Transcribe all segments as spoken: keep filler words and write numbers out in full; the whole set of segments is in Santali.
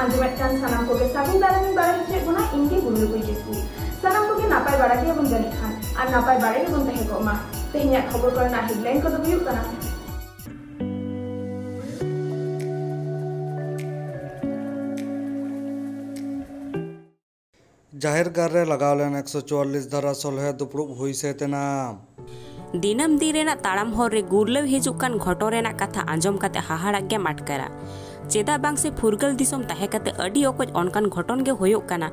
ᱟᱸᱡᱚᱢᱮᱫ ᱠᱟᱱ ᱥᱟᱱᱟᱢ ᱠᱚᱜᱮ ᱥᱟᱹᱜᱩᱱ ᱫᱟᱨᱟᱢᱤᱧ ᱵᱟᱲᱟᱭ ᱦᱚᱪᱚᱭᱮᱫ ᱵᱚᱱᱟ, ᱤᱧ ᱜᱮ ᱜᱩᱨᱞᱟᱹᱠᱩᱭ ᱠᱤᱥᱠᱩ᱾ ᱥᱟᱱᱟᱢ ᱠᱚᱜᱮ ᱱᱟᱯᱟᱭ ᱵᱟᱲᱟ ᱜᱮᱭᱟᱵᱚᱱ ᱡᱟᱹᱱᱤᱡ ᱠᱷᱟᱱ, ᱟᱨ ᱱᱟᱯᱟᱭ ᱵᱟᱲᱟ ᱜᱮᱵᱚᱱ ᱛᱟᱦᱮᱸ ᱠᱚᱜ ᱢᱟ᱾ ᱛᱮᱦᱮᱧᱟᱜ ᱠᱷᱚᱵᱚᱨ ᱠᱚᱨᱮᱱᱟᱜ headline ᱠᱚᱫᱚ ᱦᱩᱭᱩᱜ ᱠᱟᱱᱟ, ᱡᱟᱦᱮᱨ ᱜᱟᱲ ᱨᱮ ᱞᱟᱜᱟᱣ ᱞᱮᱱ ᱮᱠᱥᱚ ᱪᱩᱣᱟᱞᱞᱤᱥ ᱫᱷᱟᱨᱟ ᱥᱚᱞᱦᱮ ᱫᱩᱯᱲᱩᱵ ᱦᱩᱭ ᱥᱟᱹᱛ ᱮᱱᱟ᱾ ᱫᱤᱱᱟᱹᱢ ᱫᱤᱱ ᱨᱮᱱᱟᱜ ᱛᱟᱲᱟᱢ ᱦᱚᱨ ᱨᱮ ᱜᱩᱨᱞᱟᱹᱣ ᱦᱤᱡᱩᱜ ᱠᱟᱱ ᱜᱷᱚᱴᱚᱱ ᱨᱮᱱᱟᱜ ᱠᱟᱛᱷᱟ ᱟᱸᱡᱚᱢ ᱠᱟᱛᱮ ᱦᱟᱦᱟᱲᱟᱜ ᱜᱮᱢ ᱟᱴᱠᱟᱨᱟ᱾ ᱪᱮᱫᱟᱜ ᱵᱟᱝ ᱥᱮ ᱯᱷᱩᱨᱜᱟᱹᱞ ᱫᱤᱥᱚᱢ ᱛᱟᱦᱮᱸ ᱠᱟᱛᱮ ᱟᱹᱰᱤ ᱚᱠᱚᱡ ᱚᱱᱠᱟᱱ ᱜᱷᱚᱴᱚᱱ ᱜᱮ ᱦᱩᱭᱩᱜ ᱠᱟᱱᱟ᱾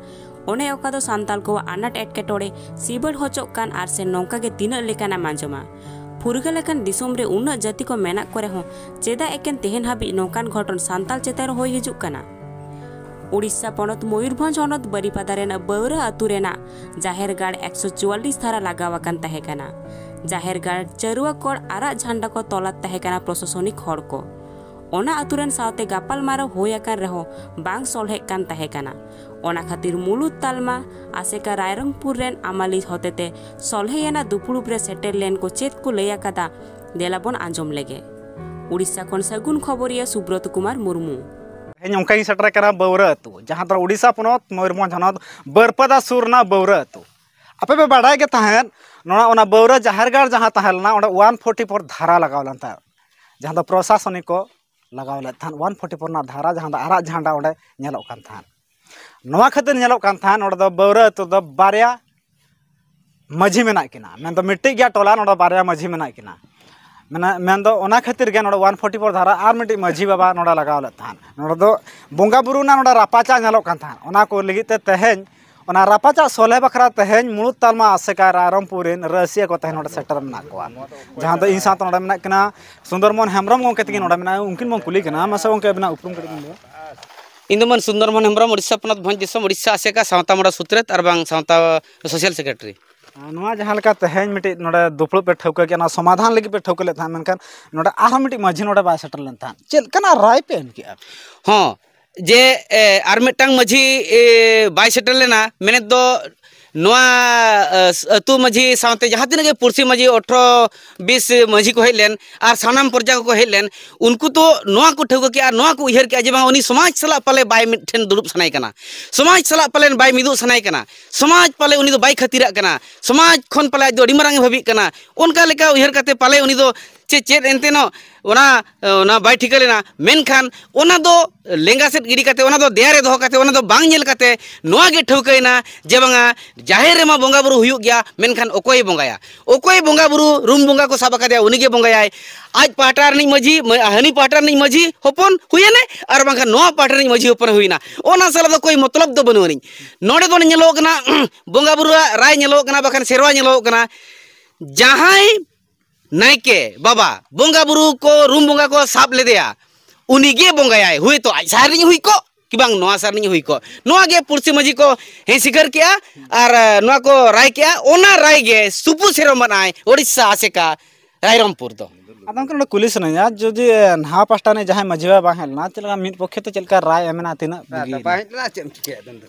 ᱚᱱᱮ ᱚᱠᱟ ᱫᱚ ᱥᱟᱱᱛᱟᱲ ᱠᱚᱣᱟᱜ ᱟᱱᱟᱴ ᱮᱴᱠᱮᱴᱚᱬᱮ, ᱥᱤᱵᱟᱹᱲ ᱦᱚᱪᱚᱜ ᱠᱟᱱ ᱟᱨ ᱥᱮ ᱱᱚᱝᱠᱟ ᱜᱮ ᱛᱤᱱᱟᱹᱜ ᱞᱮᱠᱟᱱᱟᱜ ᱮᱢ ᱟᱸᱡᱚᱢᱟ᱾ ᱯᱷᱩᱨᱜᱟᱹᱞ ᱟᱠᱟᱱ ᱫᱤᱥᱚᱢ ᱨᱮ ᱩᱱᱟᱹᱜ ᱡᱟᱹᱛᱤ ᱠᱚ ᱢᱮᱱᱟᱜ ᱠᱚ ᱨᱮᱦᱚᱸ ᱪᱮᱫᱟᱜ ᱮᱠᱮᱱ ᱛᱮᱦᱮᱧ ᱦᱟᱹᱵᱤᱡ ᱱᱚᱝᱠᱟᱱ ᱜᱷᱚᱴᱚᱱ ᱥᱟᱱᱛᱟᱲ ᱪᱮᱛᱟᱱ ᱨᱮ ᱦᱩᱭ ᱦᱤᱡᱩᱜ ᱠᱟᱱᱟ? ᱩᱲᱤᱥᱥᱟ ᱯᱚᱱᱚᱛ ᱢᱚᱭᱩᱨᱵᱷᱚᱸᱡᱽ ᱦᱚᱱᱚᱛ ᱵᱟᱹᱨᱤᱯᱟᱫᱟ ᱨᱮᱱᱟᱜ ᱵᱟᱹᱣᱨᱟᱹ ᱟᱹᱛᱩ ᱨᱮᱱᱟᱜ ᱡᱟᱦᱮᱨ ᱜᱟᱲ ᱮᱠᱥᱚ ᱪᱩᱣᱟᱞᱞᱤᱥ ᱫᱷᱟᱨᱟ ᱞᱟᱜᱟᱣ ᱟᱠᱟᱱ ᱛᱟᱦᱮᱸ ᱠᱟᱱᱟ᱾ ᱡᱟᱦᱮᱨ ᱜᱟᱲ ᱪᱟᱹᱨᱩᱣᱟ ᱠᱚᱲ ᱟᱨᱟᱜ ᱡᱷᱟᱱᱰᱟ ᱠᱚ ᱛᱚᱞᱟᱫ ᱛᱟᱦᱮᱸ ᱠᱟᱱᱟ ᱯᱨᱚᱥᱟᱥᱚᱱᱤᱠ ᱦᱚᱲ ᱠᱚ᱾ ᱚᱱᱟ ᱟᱹᱛᱩ ᱨᱮᱱ ᱥᱟᱶᱛᱮ ᱜᱟᱯᱟᱞᱢᱟᱨᱟᱣ ᱦᱩᱭ ᱟᱠᱟᱱ ᱨᱮᱦᱚᱸ ᱵᱟᱝ ᱥᱚᱞᱦᱮᱜ ᱠᱟᱱ ᱛᱟᱦᱮᱸ ᱠᱟᱱᱟ᱾ ᱚᱱᱟ ᱠᱷᱟᱹᱛᱤᱨ ᱢᱩᱞᱩᱫ ᱛᱟᱞᱢᱟ ᱟᱥᱮᱠᱟ ᱨᱟᱭᱨᱚᱝᱯᱩᱨ ᱨᱮᱱ ᱟᱢᱟᱞᱤᱡ ᱦᱚᱛᱮᱛᱮ ᱥᱚᱞᱦᱮᱭᱮᱱᱟ ᱫᱩᱯᱲᱩᱵ ᱨᱮ ᱥᱮᱴᱮᱨ ᱞᱮᱱ ᱠᱚ ᱪᱮᱫ ᱠᱚ ᱞᱟᱹᱭ ᱟᱠᱟᱫᱟ, ᱫᱮᱞᱟ ᱵᱚᱱ ᱟᱸᱡᱚᱢ ᱞᱮᱜᱮ᱾ ᱩᱲᱤᱥᱥᱟ ᱠᱷᱚᱱ ᱥᱟᱹᱜᱩᱱ ᱠᱷᱚᱵᱚᱨᱤᱭᱟᱹ ᱥᱩᱵᱨᱚᱛ ᱠᱩᱢᱟᱨ ᱢᱩᱨᱢᱩ᱾ ᱛᱮᱦᱮᱧ ᱚᱱᱠᱟ ᱜᱤᱧ ᱥᱮᱴᱮᱨ ᱠᱟᱱᱟ ᱵᱟᱹᱣᱨᱟᱹ ᱟᱹᱛᱩ, ᱡᱟᱦᱟᱸ ᱫᱚ ᱩᱲᱤᱥᱥᱟ ᱯᱚᱱᱚᱛ ᱢᱚᱭᱩᱨᱵᱷᱚᱸᱡᱽ ᱦᱚᱱᱚᱛ ᱵᱟᱹᱨᱯᱟᱫᱟ ᱥᱩᱨ ᱨᱮᱱᱟᱜ ᱵᱟᱹᱣᱨᱟᱹ ᱟᱹᱛᱩ᱾ ᱟᱯᱮ ᱯᱮ ᱵᱟᱰᱟᱭ ᱜᱮ ᱛᱟᱦᱮᱸᱫ, ᱱᱚᱣᱟ ᱚᱱᱟ ᱵᱟᱹᱣᱨᱟᱹ ᱡᱟᱦᱮᱨ ᱜᱟᱲ ᱡᱟᱦᱟᱸ ᱛᱟᱦᱮᱸ ᱞᱮᱱᱟ, ᱚᱸᱰᱮ ᱚᱣᱟᱱ ᱯᱷᱳᱨᱴᱤ ᱯᱷᱳᱨ ᱫᱷᱟᱨᱟ ᱞᱟᱜᱟᱣ ᱞᱮᱱ ᱛᱟᱦᱮᱸᱫ, ᱡᱟᱦᱟᱸ ᱫᱚ ᱯᱨᱚᱥᱟᱥᱚᱱᱤᱠ ᱠᱚ ᱞᱟᱜᱟᱣ ᱞᱮᱫ ᱛᱟᱦᱮᱸᱫ᱾ ᱚᱣᱟᱱ ᱯᱷᱳᱨᱴᱤ ᱯᱷᱳᱨ ᱨᱮᱱᱟᱜ ᱫᱷᱟᱨᱟ, ᱡᱟᱦᱟᱸ ᱫᱚ ᱟᱨᱟᱜ ᱡᱷᱟᱱᱰᱟ ᱚᱸᱰᱮ ᱧᱮᱞᱚᱜ ᱠᱟᱱ ᱛᱟᱦᱮᱸᱫ᱾ ᱱᱚᱣᱟ ᱠᱷᱟᱹᱛᱤᱨ ᱧᱮᱞᱚᱜ ᱠᱟᱱ ᱛᱟᱦᱮᱸᱫ, ᱱᱚᱸᱰᱮ ᱫᱚ ᱵᱟᱹᱣᱨᱟᱹ ᱟᱹᱛᱩ ᱨᱮᱫᱚ ᱵᱟᱨᱭᱟ ᱢᱟᱹᱡᱷᱤ ᱢᱮᱱᱟᱜ ᱠᱤᱱᱟ, ᱢᱮᱱᱫᱚ ᱢᱤᱫᱴᱤᱡ ᱜᱮᱭᱟ ᱴᱚᱞᱟ, ᱱᱚᱸᱰᱮ ᱵᱟᱨᱭᱟ ᱢᱟᱹᱡᱷᱤ ᱢᱮᱱᱟᱜ ᱠᱤᱱᱟ᱾ ᱢᱮᱱᱟ-, ᱢᱮᱱᱫᱚ ᱚᱱᱟ ᱠᱷᱟᱹᱛᱤᱨ ᱜᱮ ᱱᱚᱸᱰᱮ ᱚᱣᱟᱱ ᱯᱷᱳᱨᱴᱤ ᱯᱷᱳᱨ ᱫᱷᱟᱨᱟ ᱟᱨ ᱢᱤᱫᱴᱤᱡ ᱢᱟᱹᱡᱷᱤ ᱵᱟᱵᱟ ᱱᱚᱸᱰᱮ ᱞᱟᱜᱟᱣ ᱞᱮᱫ ᱛᱟᱦᱮᱸᱫ᱾ ᱱᱚᱸᱰᱮ ᱫᱚ ᱵᱚᱸᱜᱟ ᱵᱩᱨᱩ ᱨᱮᱱᱟᱜ ᱱᱚᱸᱰᱮ ᱨᱟᱯᱟᱪᱟᱜ ᱧᱮᱞᱚᱜ ᱠᱟᱱ ᱛᱟᱦᱮᱸᱫ᱾ ᱚᱱᱟ ᱠᱚ ᱞᱟᱹᱜᱤᱫ ᱛᱮ ᱛᱮᱦᱮᱧ ᱚᱱᱟ ᱨᱟᱯᱟᱪᱟᱜ ᱥᱚᱞᱦᱮ ᱵᱟᱠᱷᱨᱟ ᱛᱮᱦᱮᱧ ᱢᱩᱲᱩᱫ ᱛᱟᱞᱢᱟ ᱟᱥᱮᱠᱟ ᱨᱟᱭᱨᱚᱝᱯᱩᱨ ᱨᱮᱱ ᱨᱟᱹᱥᱤᱭᱟᱹ ᱠᱚ ᱛᱮᱦᱮᱧ ᱱᱚᱸᱰᱮ ᱥᱮᱴᱮᱨ ᱢᱮᱱᱟᱜ ᱠᱚᱣᱟ, ᱡᱟᱦᱟᱸ ᱫᱚ ᱤᱧ ᱥᱟᱶᱛᱮ ᱱᱚᱸᱰᱮ ᱢᱮᱱᱟᱜ ᱠᱤᱱᱟ ᱥᱩᱱᱫᱚᱨᱢᱳᱦᱚᱱ ᱦᱮᱢᱵᱨᱚᱢ ᱜᱚᱢᱠᱮ ᱛᱟᱹᱠᱤᱱ ᱱᱚᱸᱰᱮ ᱢᱮᱱᱟᱜᱼᱟ᱾ ᱩᱱᱠᱤᱱ ᱵᱚᱱ ᱠᱩᱞᱤ ᱠᱤᱱᱟ᱾ ᱢᱟᱥᱮ ᱜᱚᱢᱠᱮ, ᱟᱵᱤᱱᱟᱜ ᱩᱯᱨᱩᱢ ᱠᱟᱹᱴᱤᱡ ᱵᱤᱱ ᱞᱟᱹᱭᱟ? ᱤᱧ ᱫᱚ ᱢᱟᱹᱱ ᱥᱩᱱᱫᱚᱨᱢᱳᱦᱚᱱ ᱦᱮᱢᱵᱨᱚᱢ, ᱩᱲᱤᱥᱥᱟ ᱯᱚᱱᱚᱛ ᱵᱷᱚᱸᱡᱽ ᱫᱤᱥᱚᱢ, ᱩᱲᱤᱥᱥᱟ ᱟᱥᱮᱠᱟ ᱥᱟᱶᱛᱟ ᱢᱚᱲᱟ ᱥᱩᱛᱨᱮᱛ ᱟᱨ ᱵᱟᱝ ᱥᱟᱶᱛᱟ ᱥᱳᱥᱟᱞ ᱥᱮᱠᱨᱮᱴᱟᱨᱤ᱾ ᱟᱨ ᱱᱚᱣᱟ ᱡᱟᱦᱟᱸ ᱞᱮᱠᱟ ᱛᱮᱦᱮᱧ ᱢᱤᱫᱴᱤᱡ ᱱᱚᱰᱮ ᱫᱩᱯᱲᱩᱵ ᱯᱮ ᱴᱷᱟᱹᱣᱠᱟᱹ ᱠᱮᱫᱼᱟ, ᱱᱚᱣᱟ ᱥᱚᱢᱟᱫᱷᱟᱱ ᱞᱟᱹᱜᱤᱫ ᱯᱮ ᱴᱷᱟᱹᱣᱠᱟᱹ ᱞᱮᱫ ᱛᱟᱦᱮᱸᱫ, ᱢᱮᱱᱠᱷᱟᱱ ᱱᱚᱰᱮ ᱟᱨᱦᱚᱸ ᱢᱤᱫᱴᱤᱡ ᱢᱟᱹᱡᱷᱤ ᱱᱚᱰᱮ ᱵᱟᱭ ᱥᱮᱴᱮᱨ ᱞᱮᱱ ᱛᱟᱦᱮᱸᱫ, ᱪᱮᱫ ᱞᱮᱠᱟᱱᱟᱜ ᱨᱟᱭ ᱯᱮ ᱮᱢ ᱠᱮᱫᱼᱟ? ᱦᱚᱸ, ᱡᱮ ᱮ, ᱟᱨ ᱢᱤᱫᱴᱟᱝ ᱢᱟᱹᱡᱷᱤ ᱮ, ᱵᱟᱭ ᱥᱮᱴᱮᱨ ᱞᱮᱱᱟ, ᱢᱮᱱᱮᱫ ᱫᱚ ᱱᱚᱣᱟ ᱟᱹᱛᱩ ᱢᱟᱹᱡᱷᱤ ᱥᱟᱶᱛᱮ ᱡᱟᱦᱟᱸ ᱛᱤᱱᱟᱹᱜ ᱜᱮ ᱯᱩᱲᱥᱤ ᱢᱟᱹᱡᱷᱤ ᱟᱴᱷᱨᱚ ᱵᱤᱥ ᱢᱟᱹᱡᱷᱤ ᱠᱚ ᱦᱮᱡ ᱞᱮᱱ ᱟᱨ ᱥᱟᱱᱟᱢ ᱯᱨᱚᱡᱟ ᱠᱚᱠᱚ ᱦᱮᱡ ᱞᱮᱱ, ᱩᱱᱠᱩ ᱫᱚ ᱱᱚᱣᱟ ᱠᱚ ᱴᱷᱟᱹᱣᱠᱟᱹ ᱠᱮᱜᱼᱟ, ᱱᱚᱣᱟ ᱠᱚ ᱩᱭᱦᱟᱹᱨ ᱠᱮᱜᱼᱟ ᱡᱮ ᱵᱟᱝ, ᱩᱱᱤ ᱥᱚᱢᱟᱡᱽ ᱥᱟᱞᱟᱜ ᱯᱟᱞᱮ ᱵᱟᱭ ᱢᱤᱫ ᱴᱷᱮᱱ ᱫᱩᱲᱩᱵ ᱥᱟᱱᱟᱭᱮ ᱠᱟᱱᱟ, ᱥᱚᱢᱟᱡᱽ ᱥᱟᱞᱟᱜ ᱯᱟᱞᱮᱱ ᱵᱟᱭ ᱢᱤᱫᱚᱜ ᱥᱟᱱᱟᱭᱮ ᱠᱟᱱᱟ, ᱥᱚᱢᱟᱡᱽ ᱯᱟᱞᱮ ᱩᱱᱤ ᱫᱚ ᱵᱟᱭ ᱠᱷᱟᱹᱛᱤᱨᱟᱜ ᱠᱟᱱᱟ, ᱥᱚᱢᱟᱡᱽ ᱠᱷᱚᱱ ᱯᱟᱞᱮ ᱟᱡ ᱫᱚ ᱟᱹᱰᱤ ᱢᱟᱨᱟᱝ ᱮ ᱵᱷᱟᱹᱵᱤᱜ ᱠᱟᱱᱟ᱾ ᱚᱱᱠᱟ ᱞᱮᱠᱟ ᱩᱭᱦᱟᱹᱨ ᱠᱟᱛᱮ ᱯᱟᱞᱮ ᱩᱱᱤ ᱫᱚ ᱪᱮ ᱪᱮᱫ ᱮᱱᱛᱮ ᱱᱚ-, ᱚᱱᱟ, ᱚᱱᱟ ᱵᱟᱭ ᱴᱷᱤᱠᱟᱹ ᱞᱮᱱᱟ᱾ ᱢᱮᱱᱠᱷᱟᱱ ᱚᱱᱟ ᱫᱚ ᱞᱮᱸᱜᱟ ᱥᱮᱫ ᱜᱤᱰᱤ ᱠᱟᱛᱮ, ᱚᱱᱟ ᱫᱚ ᱫᱮᱭᱟ ᱨᱮ ᱫᱚᱦᱚ ᱠᱟᱛᱮ, ᱚᱱᱟ ᱫᱚ ᱵᱟᱝ ᱧᱮᱞ ᱠᱟᱛᱮ ᱱᱚᱣᱟ ᱜᱮ ᱴᱷᱟᱹᱣᱠᱟᱹᱭᱮᱱᱟ ᱡᱮ ᱵᱟᱝᱟ, ᱡᱟᱦᱮᱨ ᱨᱮᱢᱟ ᱵᱚᱸᱜᱟ ᱵᱩᱨᱩ ᱦᱩᱭᱩᱜ ᱜᱮᱭᱟ, ᱢᱮᱱᱠᱷᱟᱱ ᱚᱠᱚᱭᱮ ᱵᱚᱸᱜᱟᱭᱟ? ᱚᱠᱚᱭ ᱵᱚᱸᱜᱟ ᱵᱩᱨᱩ, ᱨᱩᱢ ᱵᱚᱸᱜᱟ ᱠᱚ ᱥᱟᱵ ᱟᱠᱟᱫᱮᱭᱟ, ᱩᱱᱤ ᱜᱮ ᱵᱚᱸᱜᱟᱭᱟᱭ᱾ ᱟᱡ ᱯᱟᱦᱴᱟ ᱨᱤᱱᱤᱡ ᱢᱟᱹᱡᱷᱤ, ᱢᱟᱹ-, ᱦᱟᱹᱱᱤ ᱯᱟᱦᱴᱟ ᱨᱤᱱᱤᱡ ᱢᱟᱹᱡᱷᱤ ᱦᱚᱯᱚᱱ ᱦᱩᱭᱮᱱᱟᱭ, ᱟᱨ ᱵᱟᱝᱠᱷᱟᱱ ᱱᱚᱣᱟ ᱯᱟᱦᱴᱟ ᱨᱤᱱᱤᱡ ᱢᱟᱹᱡᱷᱤ ᱦᱚᱯᱚᱱ ᱦᱩᱭᱮᱱᱟ᱾ ᱚᱱᱟ ᱥᱟᱞᱟᱜ ᱫᱚ ᱠᱳᱭ ᱢᱚᱛᱞᱚᱵ ᱫᱚ ᱵᱟᱹᱱᱩᱜ ᱟᱹᱱᱤᱡ᱾ ᱱᱚᱰᱮ ᱫᱚ ᱧᱮᱞᱚᱜ ᱠᱟᱱᱟ, ᱵᱚᱸᱜᱟ ᱵᱩᱨᱩᱣᱟᱜ ᱨᱟᱭ ᱧᱮᱞᱚᱜ ᱠᱟᱱᱟ, ᱵᱟᱠᱷᱟᱱ ᱥᱮᱨᱣᱟ ᱧᱮᱞᱚᱜ ᱠᱟᱱᱟ, ᱡᱟᱦᱟᱸᱭ ᱱᱟᱭᱠᱮ ᱵᱟᱵᱟ ᱵᱚᱸᱜᱟ ᱵᱩᱨᱩ ᱠᱚ, ᱨᱩᱢ ᱵᱚᱸᱜᱟ ᱠᱚ ᱥᱟᱵ ᱞᱮᱫᱮᱭᱟ, ᱩᱱᱤ ᱜᱮ ᱵᱚᱸᱜᱟᱭᱟᱭ᱾ ᱦᱳᱭᱛᱳ ᱟᱡ ᱥᱟᱦᱟ ᱨᱤᱱᱤᱡ ᱦᱩᱭ ᱠᱚᱜ, ᱠᱤ ᱵᱟᱝ ᱱᱚᱣᱟ ᱥᱟᱦᱟ ᱨᱤᱱᱤᱡ ᱦᱩᱭ ᱠᱚᱜ, ᱱᱚᱣᱟ ᱜᱮ ᱯᱩᱲᱥᱤ ᱢᱟᱹᱡᱷᱤ ᱠᱚ ᱦᱮᱸ ᱥᱤᱠᱟᱹᱨ ᱠᱮᱜᱼᱟ᱾ ᱟᱨ, ᱮ, ᱱᱚᱣᱟ ᱠᱚ ᱨᱟᱭ ᱠᱮᱜᱼᱟ, ᱚᱱᱟ ᱨᱟᱭ ᱜᱮ ᱥᱩᱯᱩ ᱥᱮᱨᱚᱢ ᱢᱟᱱᱟᱭ ᱳᱰᱤᱥᱟ ᱟᱥᱮᱠᱟ ᱨᱟᱭᱨᱚᱢᱯᱩᱨ ᱫᱚ᱾ ᱟᱫᱚ ᱜᱚᱢᱠᱮ, ᱱᱚᱰᱮ ᱠᱩᱞᱤ ᱥᱟᱱᱟᱧᱟ, ᱡᱩᱫᱤ ᱱᱟᱣᱟ ᱯᱟᱦᱴᱟ ᱨᱤᱱᱤᱡ ᱡᱟᱦᱟᱸᱭ ᱢᱟᱹᱡᱷᱤ ᱵᱟᱵᱟ ᱵᱟᱝ ᱦᱮᱡ ᱞᱮᱱᱟ, ᱪᱮᱫ ᱞᱮᱠᱟ ᱢᱤᱫ ᱯᱚᱠᱠᱷᱮ ᱛᱮ ᱪᱮᱫ ᱞᱮᱠᱟ ᱨᱟᱭ ᱮᱢ ᱢᱮᱱᱟᱜᱼᱟ, ᱛᱤᱱᱟᱹᱜ ᱵᱩᱜᱤ? ᱵᱟᱝ ᱦᱮᱡ ᱞᱮᱱᱟ, ᱪᱮᱫ ᱮᱢ ᱪᱤᱠᱟᱹᱭᱟ ᱟᱫᱚ ᱩᱱ ᱫᱚ?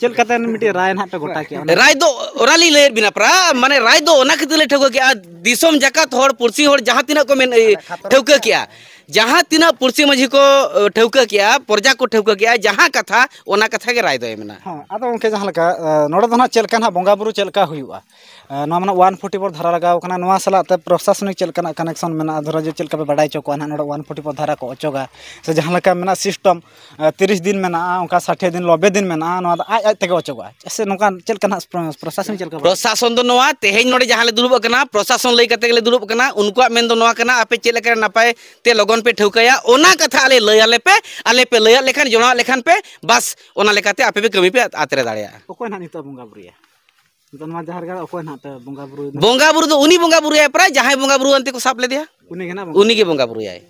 ᱪᱮᱫ ᱞᱮᱠᱟᱛᱮ ᱢᱤᱫᱴᱤᱡ ᱨᱟᱭ ᱱᱟᱦᱟᱜ ᱯᱮ ᱜᱚᱴᱟ ᱠᱮᱜᱼᱟ ᱚᱱᱟ? ᱨᱟᱭ ᱫᱚ ᱚᱱᱟ ᱞᱤᱧ ᱞᱟᱹᱭᱮᱫ ᱵᱮᱱᱟ ᱯᱨᱟ-, ᱢᱟᱱᱮ ᱨᱟᱭ ᱫᱚ ᱚᱱᱟ ᱠᱷᱟᱹᱛᱤᱨ ᱞᱮ ᱴᱷᱟᱹᱣᱠᱟᱹ ᱠᱮᱜᱼᱟ, ᱫᱤᱥᱚᱢ ᱡᱟᱠᱟᱛ ᱦᱚᱲ, ᱯᱩᱲᱥᱤ ᱦᱚᱲ ᱡᱟᱦᱟᱸ ᱛᱤᱱᱟᱹᱜ ᱠᱚ ᱢᱮᱱ, ᱮ, ᱴᱷᱟᱹᱣᱠᱟᱹ ᱠᱮᱜᱼᱟ, ᱡᱟᱦᱟᱸ ᱛᱤᱱᱟᱹᱜ ᱯᱩᱲᱥᱤ ᱢᱟᱹᱡᱷᱤ ᱠᱚ, ᱮ, ᱴᱷᱟᱹᱣᱠᱟᱹ ᱠᱮᱜᱼᱟ, ᱯᱨᱚᱡᱟ ᱠᱚ ᱴᱷᱟᱹᱣᱠᱟᱹ ᱠᱮᱜᱼᱟ, ᱡᱟᱦᱟᱸ ᱠᱟᱛᱷᱟ, ᱚᱱᱟ ᱠᱟᱛᱷᱟ ᱜᱮ ᱨᱟᱭ ᱫᱚ ᱮᱢ ᱮᱱᱟ᱾ ᱦᱮᱸ, ᱟᱫᱚ ᱜᱚᱢᱠᱮ, ᱡᱟᱦᱟᱸ ᱞᱮᱠᱟ, ᱮ, ᱱᱚᱰᱮ ᱫᱚ ᱱᱟᱦᱟᱜ ᱪᱮᱫ ᱞᱮᱠᱟ ᱱᱟᱦᱟᱜ ᱵᱚᱸᱜᱟ ᱵᱩᱨᱩ ᱪᱮᱫ ᱞᱮᱠᱟ ᱦᱩᱭᱩᱜᱼᱟ? ᱮ, ᱱᱚᱣᱟ ᱢᱟᱱᱮ ᱚᱣᱟᱱ ᱯᱷᱳᱨᱴᱤ ᱯᱷᱳᱨ ᱫᱷᱟᱨᱟ ᱞᱟᱜᱟᱣ ᱠᱟᱱᱟ, ᱱᱚᱣᱟ ᱥᱟᱞᱟᱜ ᱛᱮ ᱯᱨᱚᱥᱟᱥᱚᱱᱤᱠ ᱪᱮᱫ ᱞᱮᱠᱟᱱᱟᱜ ᱠᱟᱱᱮᱠᱥᱚᱱ ᱢᱮᱱᱟᱜᱼᱟ? ᱫᱷᱚᱨᱚ ᱡᱮ ᱪᱮᱫ ᱞᱮᱠᱟ ᱯᱮ ᱵᱟᱰᱟᱭ ᱦᱚᱪᱚ ᱠᱚᱣᱟ ᱱᱟᱦᱟᱜ, ᱱᱚᱰᱮ ᱚᱣᱟᱱ ᱯᱷᱳᱨᱴᱤ ᱯᱷᱳᱨ ᱫᱷᱟᱨᱟ ᱠᱚ ᱚᱪᱚᱜᱟ, ᱥᱮ ᱡᱟᱦᱟᱸ ᱞᱮᱠᱟ ᱢᱮᱱᱟᱜ ᱥᱤᱥᱴᱮᱢ, ᱮ, ᱛᱤᱨᱤᱥ ᱫᱤᱱ ᱢᱮᱱᱟᱜᱼᱟ, ᱚᱱᱠᱟ ᱥᱟᱴᱷᱮ ᱫᱤᱱ, ᱱᱚᱵᱵᱳᱭ ᱫᱤᱱ ᱢᱮᱱᱟᱜᱼᱟ, ᱱᱚᱣᱟ ᱫᱚ ᱟᱡ ᱟᱡ ᱛᱮᱜᱮ ᱚᱪᱚᱜᱚᱜᱼᱟ? ᱥᱮ ᱱᱚᱝᱠᱟ ᱪᱮᱫ ᱞᱮᱠᱟ ᱱᱟᱦᱟᱜ ᱯᱨᱚ-, ᱯᱨᱚᱥᱟᱥᱚᱱ ᱪᱮᱫ ᱞᱮᱠᱟ? ᱯᱨᱚᱥᱟᱥᱚᱱ ᱫᱚ ᱱᱚᱣᱟ ᱛᱮᱦᱮᱧ ᱱᱚᱰᱮ ᱡᱟᱦᱟᱸ ᱞᱮ ᱫᱩᱲᱩᱵ ᱟᱠᱟᱱᱟ, ᱯᱨᱚᱥᱟᱥᱚᱱ ᱞᱟᱹᱭ ᱠᱟᱛᱮ ᱜᱮᱞᱮ ᱫᱩᱲᱩᱵ ᱟᱠᱟᱱᱟ, ᱩᱱᱠᱩᱣᱟᱜ ᱢᱮᱱ ᱫᱚ ᱱᱚᱣᱟ ᱠᱟᱱᱟ, ᱟᱯᱮ ᱪᱮᱫ ᱞᱮᱠᱟ ᱨᱮ ᱱᱟᱯᱟᱭ ᱛᱮ ᱞᱚᱜᱚᱱ ᱯᱮ ᱴᱷᱟᱹᱣᱠᱟᱹᱭᱟ, ᱚᱱᱟ ᱠᱟᱛᱷᱟ ᱟᱞᱮ ᱞᱟᱹᱭ ᱟᱞᱮ ᱯᱮ, ᱟᱞᱮ ᱯᱮ ᱞᱟᱹᱭᱟᱫ ᱞᱮᱠᱷᱟᱱ, ᱡᱚᱱᱟᱣᱟᱫ ᱞᱮᱠᱷᱟᱱ ᱯᱮ, ᱵᱟᱥ, ᱚᱱᱟ ᱞᱮᱠᱟᱛᱮ ᱟᱯᱮ ᱯᱮ ᱠᱟᱹᱢᱤ ᱯᱮ ᱟᱛᱨᱮ ᱫᱟᱲᱮᱭᱟᱜᱼᱟ᱾ ᱚᱠᱚᱭ ᱱᱟᱦᱟᱜ ᱱᱤᱛᱚᱜ ᱵᱚᱸᱜᱟ ᱵᱩᱨᱩᱭᱟ? ᱱᱤᱛᱚᱜ ᱱᱚᱣᱟ ᱡᱟᱦᱮᱨ ᱜᱟᱲ ᱚᱠᱚᱭ ᱱᱟᱦᱟᱜ ᱯᱮ ᱵᱚᱸᱜᱟ ᱵᱩᱨᱩᱭᱮᱫᱟ? ᱵᱚᱸᱜᱟ ᱵᱩᱨᱩ ᱫᱚ ᱩᱱᱤ ᱵᱚᱸᱜᱟ ᱵᱩᱨᱩᱭᱟᱭ, ᱯᱨᱟᱭ ᱡᱟᱦᱟᱸᱭ ᱵᱚᱸᱜᱟ ᱵᱩᱨᱩ ᱟᱱᱛᱮ ᱠᱚ ᱥᱟᱵ ᱞᱮᱫᱮᱭᱟ, ᱩᱱᱤ ᱜᱮ ᱱᱟᱦᱟᱜ ᱵᱚᱸᱜᱟ ᱩᱱᱤ ᱜᱮ ᱵᱚᱸᱜᱟ ᱵᱩᱨᱩᱭᱟᱭ᱾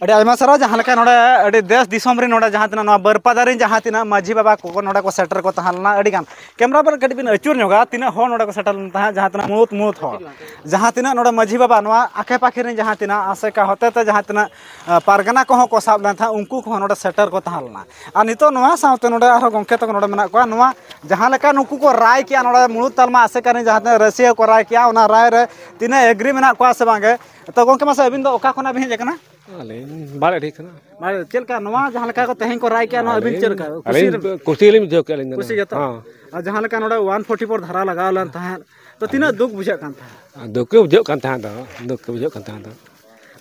ᱟᱹᱰᱤ ᱟᱭᱢᱟ ᱥᱟᱨᱦᱟᱣ᱾ ᱡᱟᱦᱟᱸ ᱞᱮᱠᱟ ᱱᱚᱰᱮ ᱟᱹᱰᱤ ᱫᱮᱥ ᱫᱤᱥᱚᱢ ᱨᱮᱱ ᱱᱚᱰᱮ ᱡᱟᱦᱟᱸ ᱛᱤᱱᱟᱹᱜ ᱱᱚᱣᱟ ᱵᱟᱹᱨᱯᱟᱫᱟ ᱨᱮᱱ ᱡᱟᱦᱟᱸ ᱛᱤᱱᱟᱹᱜ ᱢᱟᱹᱡᱷᱤ ᱵᱟᱵᱟ ᱠᱚ ᱱᱚᱰᱮ ᱠᱚ ᱥᱮᱴᱮᱨ ᱠᱚ ᱛᱟᱦᱮᱸ ᱞᱮᱱᱟ, ᱟᱹᱰᱤ ᱜᱟᱱ ᱠᱮᱢᱨᱟ ᱵᱮᱱ ᱠᱟᱹᱴᱤᱡ ᱵᱤᱱ ᱟᱹᱪᱩᱨ ᱧᱚᱜᱟ, ᱛᱤᱱᱟᱹᱜ ᱦᱚᱲ ᱱᱚᱰᱮ ᱠᱚ ᱥᱮᱴᱮᱨ ᱞᱮᱱ ᱛᱟᱦᱮᱸᱫ, ᱡᱟᱦᱟᱸ ᱛᱤᱱᱟᱹᱜ ᱢᱩᱬᱩᱛ ᱢᱩᱬᱩᱛ ᱦᱚᱲ, ᱡᱟᱦᱟᱸ ᱛᱤᱱᱟᱹᱜ ᱱᱚᱰᱮ ᱢᱟᱹᱡᱷᱤ ᱵᱟᱵᱟ ᱱᱚᱣᱟ ᱟᱠᱮ ᱯᱟᱠᱮ ᱨᱮᱱ ᱡᱟᱦᱟᱸ ᱛᱤᱱᱟᱹᱜ ᱟᱥᱮᱠᱟ ᱦᱚᱛᱮ ᱛᱮ ᱡᱟᱦᱟᱸ ᱛᱤᱱᱟᱹᱜ ᱟᱸ, ᱯᱟᱨᱜᱟᱱᱟ ᱠᱚᱦᱚᱸ ᱠᱚ ᱥᱟᱵ ᱞᱮᱱ ᱛᱟᱦᱮᱸᱫ, ᱩᱱᱠᱩ ᱠᱚᱦᱚᱸ ᱱᱚᱰᱮ ᱥᱮᱴᱮᱨ ᱠᱚ ᱛᱟᱦᱮᱸ ᱞᱮᱱᱟ᱾ ᱟᱨ ᱱᱤᱛᱚᱜ ᱱᱚᱣᱟ ᱥᱟᱶᱛᱮ ᱱᱚᱰᱮ ᱟᱨᱦᱚᱸ ᱜᱚᱢᱠᱮ ᱛᱟᱠᱚ ᱱᱚᱰᱮ ᱢᱮᱱᱟᱜ ᱠᱚᱣᱟ᱾ ᱱᱚᱣᱟ ᱡᱟᱦᱟᱸ ᱞᱮᱠᱟ ᱱᱩᱠᱩ ᱠᱚ ᱨᱟᱭ ᱠᱮᱜᱼᱟ, ᱱᱚᱰᱮ ᱢᱩᱬᱩᱛ ᱛᱟᱞᱢᱟ ᱟᱥᱮᱠᱟ ᱨᱮᱱ ᱡᱟᱦᱟᱸ ᱛᱤᱱᱟᱹᱜ ᱨᱟᱹᱥᱤᱭᱟᱹ ᱠᱚ ᱨᱟᱭ ᱠᱮᱜᱼᱟ, ᱚᱱᱟ ᱨᱟᱭ ᱨᱮ ᱛᱤᱱᱟᱹᱜ ᱮᱜᱽᱨᱤ ᱢᱮᱱᱟᱜ ᱠᱚᱣᱟ ᱥᱮ ᱵᱟᱝᱜᱮ? ᱛᱚ ᱜᱚᱢᱠᱮ, ᱢᱟᱥᱮ ᱟᱹᱵᱤᱱ ᱫᱚ ᱚᱠᱟ ᱠᱷᱚᱱᱟᱜ ᱵᱤᱱ ᱦᱮᱡ ᱟᱠᱟᱱᱟ? ᱟᱹᱞᱤᱧ ᱵᱟᱨ ᱟᱹᱰᱤ ᱠᱟᱱᱟ᱾ ᱟᱨ ᱪᱮᱫ ᱞᱮᱠᱟ ᱱᱚᱣᱟ ᱡᱟᱦᱟᱸ ᱞᱮᱠᱟ ᱠᱚ ᱛᱮᱦᱮᱧ ᱠᱚ ᱨᱟᱭ ᱠᱮᱜᱼᱟ, ᱱᱚᱣᱟ ᱟᱹᱵᱤᱱ ᱪᱮᱫ ᱞᱮᱠᱟ ᱠᱩᱥᱤ ᱟᱹᱞᱤᱧ ᱨᱮ? ᱠᱩᱥᱤ ᱞᱤᱧ ᱵᱩᱡᱷᱟᱹᱣ ᱠᱮᱜᱼᱟ ᱟᱹᱞᱤᱧ ᱫᱚ᱾ ᱠᱩᱥᱤ ᱜᱮᱛᱚ? ᱦᱚᱸ᱾ ᱟᱨ ᱡᱟᱦᱟᱸ ᱞᱮᱠᱟ ᱱᱚᱰᱮ ᱚᱣᱟᱱ ᱯᱷᱳᱨᱴᱤ ᱯᱷᱳᱨ ᱫᱷᱟᱨᱟ ᱞᱟᱜᱟᱣ ᱞᱮᱱ ᱛᱟᱦᱮᱸᱫ, ᱛᱚ ᱛᱤᱱᱟᱹᱜ ᱫᱩᱠ ᱵᱩᱡᱷᱟᱹᱜ ᱠᱟᱱ ᱛᱟᱦᱮᱸᱫ? ᱫᱩᱠ ᱜᱮ ᱵᱩᱡᱷᱟᱹᱜ ᱠᱟᱱ ᱛᱟᱦᱮᱸᱫ ᱫᱚ, ᱫᱩᱠ ᱜᱮ ᱵᱩᱡᱷᱟᱹᱜ ᱠᱟᱱ ᱛᱟᱦᱮᱸᱫ ᱫᱚ᱾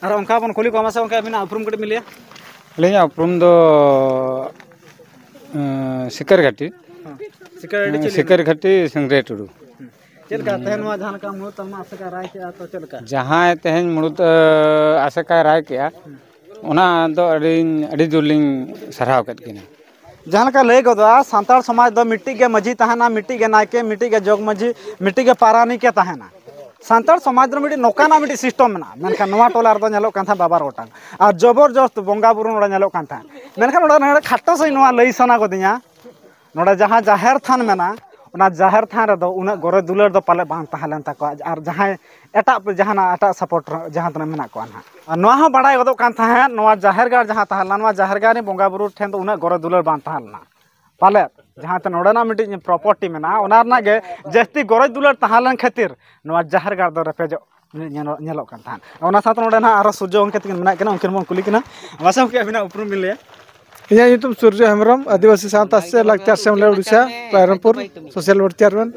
ᱟᱨ ᱚᱱᱠᱟ ᱵᱚᱱ ᱠᱩᱞᱤ ᱠᱚᱣᱟ, ᱢᱟᱥᱮ ᱜᱚᱢᱠᱮ ᱟᱹᱵᱤᱱᱟᱜ ᱩᱯᱨᱩᱢ ᱠᱟᱹᱴᱤᱡ ᱵᱤᱱ ᱞᱟᱹᱭᱟ? ᱟᱹᱞᱤᱧᱟᱜ ᱩᱯᱨᱩᱢ ᱫᱚ, ᱮᱸ, ᱥᱤᱠᱟᱹᱨ ᱜᱷᱟᱹᱴᱤ᱾ ᱦᱮᱸ, ᱥᱤᱠᱟᱹᱨ ᱜᱷᱟᱹᱴᱤ ᱥᱤᱠᱟᱹᱨ ᱥᱤᱝᱨᱟᱹᱭ ᱴᱩᱰᱩ᱾ ᱪᱮᱫ ᱞᱮᱠᱟ ᱛᱮᱦᱮᱧ ᱱᱚᱣᱟ ᱡᱟᱦᱟᱸ ᱞᱮᱠᱟ ᱢᱩᱬᱩᱫ ᱛᱟᱞᱢᱟ ᱟᱥᱮᱠᱟ ᱨᱟᱭ ᱠᱮᱜᱼᱟ, ᱛᱚ ᱪᱮᱫ ᱞᱮᱠᱟ? ᱡᱟᱦᱟᱸᱭ ᱛᱮᱦᱮᱧ ᱢᱩᱬᱩᱫ, ᱮ, ᱟᱥᱮᱠᱟᱭ ᱨᱟᱭ ᱠᱮᱜᱼᱟ, ᱚᱱᱟ ᱫᱚ ᱟᱹᱰᱤᱧ, ᱟᱹᱰᱤ ᱡᱳᱨ ᱞᱤᱧ ᱥᱟᱨᱦᱟᱣ ᱠᱮᱫ ᱠᱤᱱᱟ᱾ ᱡᱟᱦᱟᱸ ᱞᱮᱠᱟ ᱞᱟᱹᱭ ᱜᱚᱫᱚᱜᱼᱟ, ᱥᱟᱱᱛᱟᱲ ᱥᱚᱢᱟᱡᱽ ᱫᱚ ᱢᱤᱫᱴᱤᱡ ᱜᱮ ᱢᱟᱹᱡᱷᱤ ᱛᱟᱦᱮᱱᱟ, ᱢᱤᱫᱴᱤᱡ ᱜᱮ ᱱᱟᱭᱠᱮ, ᱢᱤᱫᱴᱤᱡ ᱜᱮ ᱡᱚᱜᱽ ᱢᱟᱹᱡᱷᱤ, ᱢᱤᱫᱴᱤᱡ ᱜᱮ ᱯᱟᱨᱟᱱᱤᱠ ᱮ ᱛᱟᱦᱮᱱᱟ᱾ ᱥᱟᱱᱛᱟᱲ ᱥᱚᱢᱟᱡᱽ ᱨᱮ ᱢᱤᱫᱴᱤᱡ ᱱᱚᱝᱠᱟᱱᱟᱜ ᱢᱤᱫᱴᱤᱡ ᱥᱤᱥᱴᱮᱢ ᱢᱮᱱᱟᱜᱼᱟ, ᱢᱮᱱᱠᱷᱟᱱ ᱱᱚᱣᱟ ᱴᱚᱞᱟ ᱨᱮᱫᱚ ᱧᱮᱞᱚᱜ ᱠᱟᱱ ᱛᱟᱦᱮᱸᱫ ᱵᱟᱵᱟᱨ ᱜᱚᱴᱟᱝ᱾ ᱟᱨ ᱡᱚᱵᱚᱨᱡᱚᱥᱛ ᱵᱚᱸᱜᱟ ᱵᱩᱨᱩ ᱱᱚᱰᱮ ᱧᱮᱞᱚᱜ ᱠᱟᱱ ᱛᱟᱦᱮᱸᱫ᱾ ᱢᱮᱱᱠᱷᱟᱱ ᱱᱚᱰᱮ, ᱱᱚᱰᱮ ᱠᱷᱟᱴᱚ ᱥᱟᱺᱦᱤᱡ ᱱᱚᱣᱟ ᱞᱟᱹᱭ ᱥᱟᱱᱟ ᱜᱚᱫᱤᱧᱟ, ᱱᱚᱰᱮ ᱡᱟᱦᱟᱸ ᱡᱟᱦᱮᱨ ᱛᱷᱟᱱ ᱢᱮᱱᱟᱜᱼᱟ, ᱚᱱᱟ ᱡᱟᱦᱮᱨ ᱛᱷᱟᱱ ᱨᱮᱫᱚ ᱩᱱᱟᱹᱜ ᱜᱚᱨᱚᱡᱽ ᱫᱩᱞᱟᱹᱲ ᱫᱚ ᱯᱟᱞᱮ ᱵᱟᱝ ᱛᱟᱦᱮᱸ ᱞᱮᱱ ᱛᱟᱠᱚᱣᱟ, ᱟᱨ ᱡᱟᱦᱟᱸᱭ ᱮᱴᱟᱜ ᱡᱟᱦᱟᱱᱟᱜ ᱮᱴᱟᱜ ᱥᱟᱯᱳᱨᱴ ᱨᱮ ᱡᱟᱦᱟᱸ ᱛᱤᱱᱟᱹᱜ ᱢᱮᱱᱟᱜ ᱠᱚᱣᱟ ᱱᱟᱦᱟᱜ᱾ ᱟᱨ ᱱᱚᱣᱟ ᱦᱚᱸ ᱵᱟᱲᱟᱭ ᱜᱚᱫᱚᱜ ᱠᱟᱱ ᱛᱟᱦᱮᱸᱫ, ᱱᱚᱣᱟ ᱡᱟᱦᱮᱨ ᱜᱟᱲ ᱡᱟᱦᱟᱸ ᱛᱟᱦᱮᱸ ᱞᱮᱱᱟ, ᱱᱚᱣᱟ ᱡᱟᱦᱮᱨ ᱜᱟᱲ ᱨᱮᱱ ᱵᱚᱸᱜᱟ ᱵᱩᱨᱩ ᱴᱷᱮᱱ ᱫᱚ ᱩᱱᱟᱹᱜ ᱜᱚᱨᱚᱡᱽ ᱫᱩᱞᱟᱹᱲ ᱵᱟᱝ ᱛᱟᱦᱮᱸ ᱞᱮᱱᱟ᱾ ᱯᱟᱞᱮᱫ ᱡᱟᱦᱟᱸ ᱛᱮ ᱱᱚᱰᱮᱱᱟᱜ ᱢᱤᱫᱴᱤᱡ ᱯᱨᱚᱯᱟᱨᱴᱤ ᱢᱮᱱᱟᱜᱼᱟ, ᱚᱱᱟ ᱨᱮᱱᱟᱜ ᱜᱮ ᱡᱟᱹᱥᱛᱤ ᱜᱚᱨᱚᱡᱽ ᱫᱩᱞᱟᱹᱲ ᱛᱟᱦᱮᱸ ᱞᱮᱱ ᱠᱷᱟᱹᱛᱤᱨ ᱱᱚᱣᱟ ᱡᱟᱦᱮᱨ ᱜᱟᱲ ᱫᱚ ᱨᱮᱯᱮᱡᱚᱜ ᱧᱮᱞᱚᱜ, ᱧᱮᱞᱚᱜ ᱠᱟᱱ ᱛᱟᱦᱮᱸᱫ᱾ ᱚᱱᱟ ᱥᱟᱶᱛᱮ ᱱᱚᱰᱮ ᱱᱟᱦᱟᱜ ᱟᱨᱦᱚᱸ ᱥᱩᱨᱡᱚ ᱜᱚᱢᱠᱮ ᱛᱟᱹᱠᱤᱱ ᱢᱮᱱᱟᱜ ᱠᱤᱱᱟ, ᱩᱱᱠᱤᱱ ᱵᱚᱱ ᱠᱩᱞᱤ ᱠᱤᱱᱟ᱾ ᱢᱟᱥᱮ ᱜᱚᱢᱠᱮ, ᱟᱹᱵᱤᱱᱟᱜ ᱩᱯᱨᱩᱢ ᱵᱤᱱ ᱞᱟᱹᱭᱟ? ᱤᱧᱟᱹᱜ ᱧᱩᱛᱩᱢ ᱥᱩᱨᱡᱚ ᱦᱮᱢᱵᱨᱚᱢ, ᱟᱹᱫᱤᱵᱟᱹᱥᱤ ᱥᱟᱶᱛᱟ ᱥᱮᱪᱮᱫ ᱞᱟᱠᱪᱟᱨ ᱥᱮᱢᱞᱮᱫ Odisha, Rairangpur, social board chairman.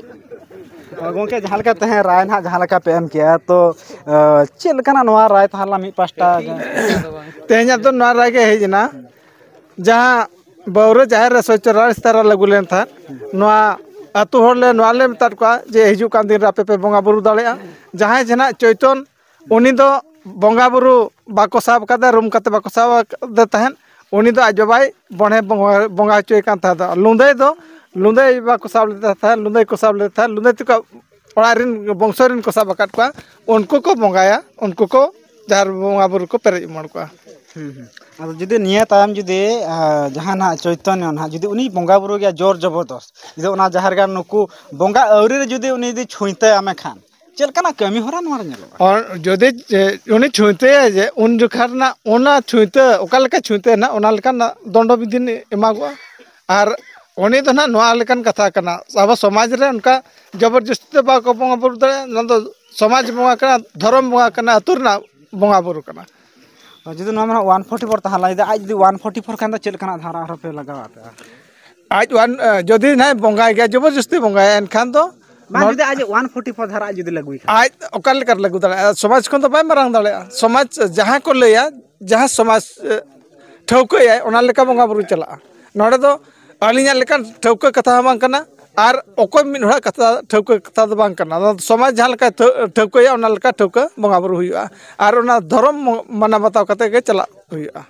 ᱜᱚᱢᱠᱮ, ᱡᱟᱦᱟᱸ ᱞᱮᱠᱟ ᱛᱮᱦᱮᱧ ᱨᱟᱭ ᱱᱟᱦᱟᱜ ᱡᱟᱦᱟᱸ ᱞᱮᱠᱟ ᱯᱮ ᱮᱢ ᱠᱮᱜᱼᱟ, ᱛᱚ, ᱟᱸ, ᱪᱮᱫ ᱞᱮᱠᱟᱱᱟᱜ ᱱᱚᱣᱟ ᱨᱟᱭ ᱛᱟᱦᱮᱸ ᱞᱮᱱᱟ ᱢᱤᱫ ᱯᱟᱥᱴᱟ? ᱛᱮᱦᱮᱧᱟᱜ ᱫᱚ ᱱᱚᱣᱟ ᱨᱟᱭ ᱜᱮ ᱦᱮᱡ ᱮᱱᱟ, ᱡᱟᱦᱟᱸ ᱵᱟᱹᱣᱨᱟᱹ ᱡᱟᱦᱮᱨ ᱨᱮ ᱥᱚᱪᱪᱚ ᱨᱟᱭ ᱥᱛᱟᱨᱟ ᱞᱟᱹᱜᱩ ᱞᱮᱱ ᱛᱟᱦᱮᱸᱫ, ᱱᱚᱣᱟ ᱟᱹᱛᱩ ᱦᱚᱲ ᱞᱮ, ᱱᱚᱣᱟ ᱞᱮ ᱢᱮᱛᱟᱫ ᱠᱚᱣᱟ ᱡᱮ ᱦᱤᱡᱩᱜ ᱠᱟᱱ ᱫᱤᱱ ᱨᱮ ᱟᱯᱮ ᱯᱮ ᱵᱚᱸᱜᱟ ᱵᱩᱨᱩ ᱫᱟᱲᱮᱭᱟᱜᱼᱟ᱾ ᱡᱟᱦᱟᱸᱭ ᱡᱮ ᱱᱟᱜ ᱪᱳᱭᱛᱚᱱ, ᱩᱱᱤ ᱫᱚ ᱵᱚᱸᱜᱟ ᱵᱩᱨᱩ ᱵᱟᱠᱚ ᱥᱟᱵ ᱠᱟᱫᱟ, ᱨᱩᱢ ᱠᱟᱛᱮ ᱵᱟᱠᱚ ᱥᱟᱵ ᱠᱟᱫᱮ ᱛᱟᱦᱮᱸᱫ, ᱩᱱᱤ ᱫᱚ ᱟᱡ ᱵᱟᱵᱟᱭ ᱵᱚᱲᱦᱮ ᱵᱚᱸᱜᱟ, ᱵᱚᱸᱜᱟ ᱦᱚᱪᱚᱭᱮ ᱠᱟᱱ ᱛᱟᱦᱮᱸᱫ᱾ ᱞᱩᱸᱫᱟᱹᱭ ᱫᱚ, ᱞᱩᱸᱫᱟᱹᱭ ᱵᱟᱠᱚ ᱥᱟᱵ ᱞᱮᱫᱮ ᱛᱟᱦᱮᱸᱫ, ᱞᱩᱸᱫᱟᱹᱭ ᱠᱚ ᱥᱟᱵ ᱞᱮᱫᱮ ᱛᱟᱦᱮᱸᱫ, ᱞᱩᱸᱫᱟᱹᱭ ᱛᱟᱠᱚ ᱚᱲᱟᱜ ᱨᱮᱱ ᱵᱚᱝᱥᱚ ᱨᱮᱱ ᱠᱚ ᱥᱟᱵ ᱟᱠᱟᱫ ᱠᱚᱣᱟ, ᱩᱱᱠᱩ ᱠᱚ ᱵᱚᱸᱜᱟᱭᱟ, ᱩᱱᱠᱩ ᱠᱚ ᱡᱟᱦᱮᱨ ᱵᱚᱸᱜᱟ ᱵᱩᱨᱩ ᱠᱚ ᱯᱮᱨᱮᱡ ᱩᱢᱟᱹᱲ ᱠᱚᱣᱟ᱾ ᱟᱫᱚ ᱡᱩᱫᱤ ᱱᱤᱭᱟᱹ ᱛᱟᱭᱚᱢ ᱡᱩᱫᱤ ᱡᱟᱦᱟᱸ ᱱᱟᱦᱟᱜ ᱪᱳᱭᱛᱚᱱᱭᱚ ᱱᱟᱦᱟᱜ ᱡᱩᱫᱤ ᱩᱱᱤ ᱵᱚᱸᱜᱟ ᱵᱩᱨᱩ ᱜᱮᱭᱟ ᱡᱳᱨ ᱡᱚᱵᱚᱨᱫᱚᱥ, ᱡᱩᱫᱤ ᱚᱱᱟ ᱡᱟᱦᱮᱨ ᱜᱟᱲ ᱱᱩᱠᱩ ᱵᱚᱸᱜᱟ ᱟᱹᱣᱨᱤ ᱨᱮ ᱡᱩᱫᱤ ᱩᱱᱤ ᱡᱩᱫᱤ ᱪᱷᱩᱸᱭᱛᱟᱹᱭᱟ ᱢᱮᱠᱷᱟᱱ ᱪᱮᱫ ᱞᱮᱠᱟᱱᱟᱜ ᱠᱟᱹᱢᱤ ᱦᱚᱨᱟ ᱱᱚᱣᱟ ᱨᱮ ᱧᱮᱞᱚᱜᱼᱟ? ᱚᱱ- ᱡᱩᱫᱤ ᱮ, ᱩᱱᱤ ᱪᱷᱩᱸᱭᱛᱟᱹᱭᱟ ᱡᱮ ᱩᱱ ᱡᱚᱠᱷᱟ ᱨᱮᱱᱟᱜ ᱚᱱᱟ ᱪᱷᱩᱸᱭᱛᱟᱹ ᱚᱠᱟ ᱞᱮᱠᱟ ᱪᱷᱩᱸᱭᱛᱟᱹ ᱦᱮᱱᱟᱜ ᱚᱱᱟ ᱞᱮᱠᱟᱱᱟᱜ ᱫᱚᱱᱰᱚ ᱵᱤᱫᱷᱤ ᱮᱢᱟᱜᱚᱜᱼᱟ᱾ ᱟᱨ ᱩᱱᱤ ᱫᱚ ᱱᱟᱦᱟᱜ ᱱᱚᱣᱟ ᱞᱮᱠᱟᱱ ᱠᱟᱛᱷᱟ ᱠᱟᱱᱟ, ᱟᱵᱚ ᱥᱚᱢᱟᱡᱽ ᱨᱮ ᱚᱱᱠᱟ ᱡᱚᱵᱚᱨᱡᱚᱥᱛᱤ ᱫᱚ ᱵᱟᱠᱚ ᱵᱚᱸᱜᱟ ᱵᱩᱨᱩ ᱫᱟᱲᱮᱭᱟᱜᱼᱟ᱾ ᱱᱚᱣᱟ ᱫᱚ ᱥᱚᱢᱟᱡᱽ ᱵᱚᱸᱜᱟ ᱠᱟᱱᱟ, ᱫᱷᱚᱨᱚᱢ ᱵᱚᱸᱜᱟ ᱠᱟᱱᱟ, ᱟᱹᱛᱩ ᱨᱮᱱᱟᱜ ᱵᱚᱸᱜᱟ ᱵᱩᱨᱩ ᱠᱟᱱᱟ᱾ ᱡᱩᱫᱤ ᱱᱚᱣᱟ ᱢᱟ ᱱᱟᱦᱟᱜ ᱚᱣᱟᱱ ᱯᱷᱳᱨᱴᱤ ᱯᱷᱳᱨ ᱛᱟᱦᱮᱸ ᱞᱮᱱᱟ, ᱡᱩᱫᱤ ᱟᱡ ᱡᱩᱫᱤ ᱚᱣᱟᱱ ᱯᱷᱳᱨᱴᱤ ᱯᱷᱳᱨ ᱠᱷᱟᱱ ᱫᱚ ᱪᱮᱫ ᱞᱮᱠᱟᱱᱟᱜ ᱫᱷᱟᱨᱟ ᱟᱨᱦᱚᱸ ᱯᱮ ᱞᱟᱜᱟᱣᱟ ᱟᱯᱮ? ᱟᱡ ᱚᱣᱟᱱ ᱡᱩᱫᱤ ᱱᱟᱦᱟᱜ ᱵᱚᱸᱜᱟᱭ ᱜᱮᱭᱟ, ᱡᱚᱵᱚᱨᱡᱚᱥᱛᱤ ᱵᱚᱸᱜᱟᱭᱟ, ᱮᱱᱠᱷᱟᱱ ᱫᱚ ᱵᱟᱝ, ᱡᱩᱫᱤ ᱟᱡ ᱚᱣᱟᱱ ᱯᱷᱳᱨᱴᱤ ᱯᱷᱳᱨ ᱫᱷᱟᱨᱟ ᱟᱡ ᱡᱩᱫᱤ ᱞᱟᱹᱜᱩᱭ ᱠᱷᱟᱱ? ᱟᱡ ᱚᱠᱟ ᱞᱮᱠᱟᱨᱮ ᱞᱟᱹᱜᱩ ᱫᱟᱲᱮᱭᱟᱜᱼᱟ? ᱥᱚᱢᱟᱡᱽ ᱠᱷᱚᱱ ᱫᱚ ᱵᱟᱭ ᱢᱟᱨᱟᱝ ᱫᱟᱲᱮᱭᱟᱜᱼᱟ᱾ ᱥᱚᱢᱟᱡᱽ ᱡᱟᱦᱟᱸ ᱠᱚ ᱞᱟᱹᱭᱟ, ᱡᱟᱦᱟᱸ ᱥᱚᱢᱟᱡᱽ ᱮ, ᱴᱷᱟᱹᱣᱠᱟᱹᱭᱟᱭ, ᱚᱱᱟ ᱞᱮᱠᱟ ᱵᱚᱸᱜᱟ ᱵᱩᱨᱩ ᱪᱟᱞᱟᱜᱼᱟ᱾ ᱱᱚᱰᱮ ᱫᱚ ᱟᱹᱞᱤᱧᱟᱜ ᱞᱮᱠᱟᱱ ᱴᱷᱟᱹᱣᱠᱟᱹ ᱠᱟᱛᱷᱟ ᱦᱚᱸ ᱵᱟᱝ ᱠᱟᱱᱟ, ᱟᱨ ᱚᱠᱚᱭ ᱢᱤᱫ ᱦᱚᱲᱟᱜ ᱠᱟᱛᱷᱟ, ᱴᱷᱟᱹᱣᱠᱟᱹ ᱠᱟᱛᱷᱟ ᱫᱚ ᱵᱟᱝ ᱠᱟᱱᱟ᱾ ᱱᱚᱣᱟ ᱫᱚ ᱥᱚᱢᱟᱡᱽ ᱡᱟᱦᱟᱸ ᱞᱮᱠᱟᱭ ᱴᱷᱟᱹ-, ᱴᱷᱟᱹᱣᱠᱟᱹᱭᱟ, ᱚᱱᱟ ᱞᱮᱠᱟ ᱴᱷᱟᱹᱣᱠᱟᱹ ᱵᱚᱸᱜᱟ ᱵᱩᱨᱩ ᱦᱩᱭᱩᱜᱼᱟ, ᱟᱨ ᱚᱱᱟ ᱫᱷᱚᱨᱚᱢ ᱢᱟᱱᱟᱣ ᱵᱟᱛᱟᱣ ᱠᱟᱛᱮ ᱜᱮ ᱪᱟᱞᱟᱜ ᱦᱩᱭᱩᱜᱼᱟ᱾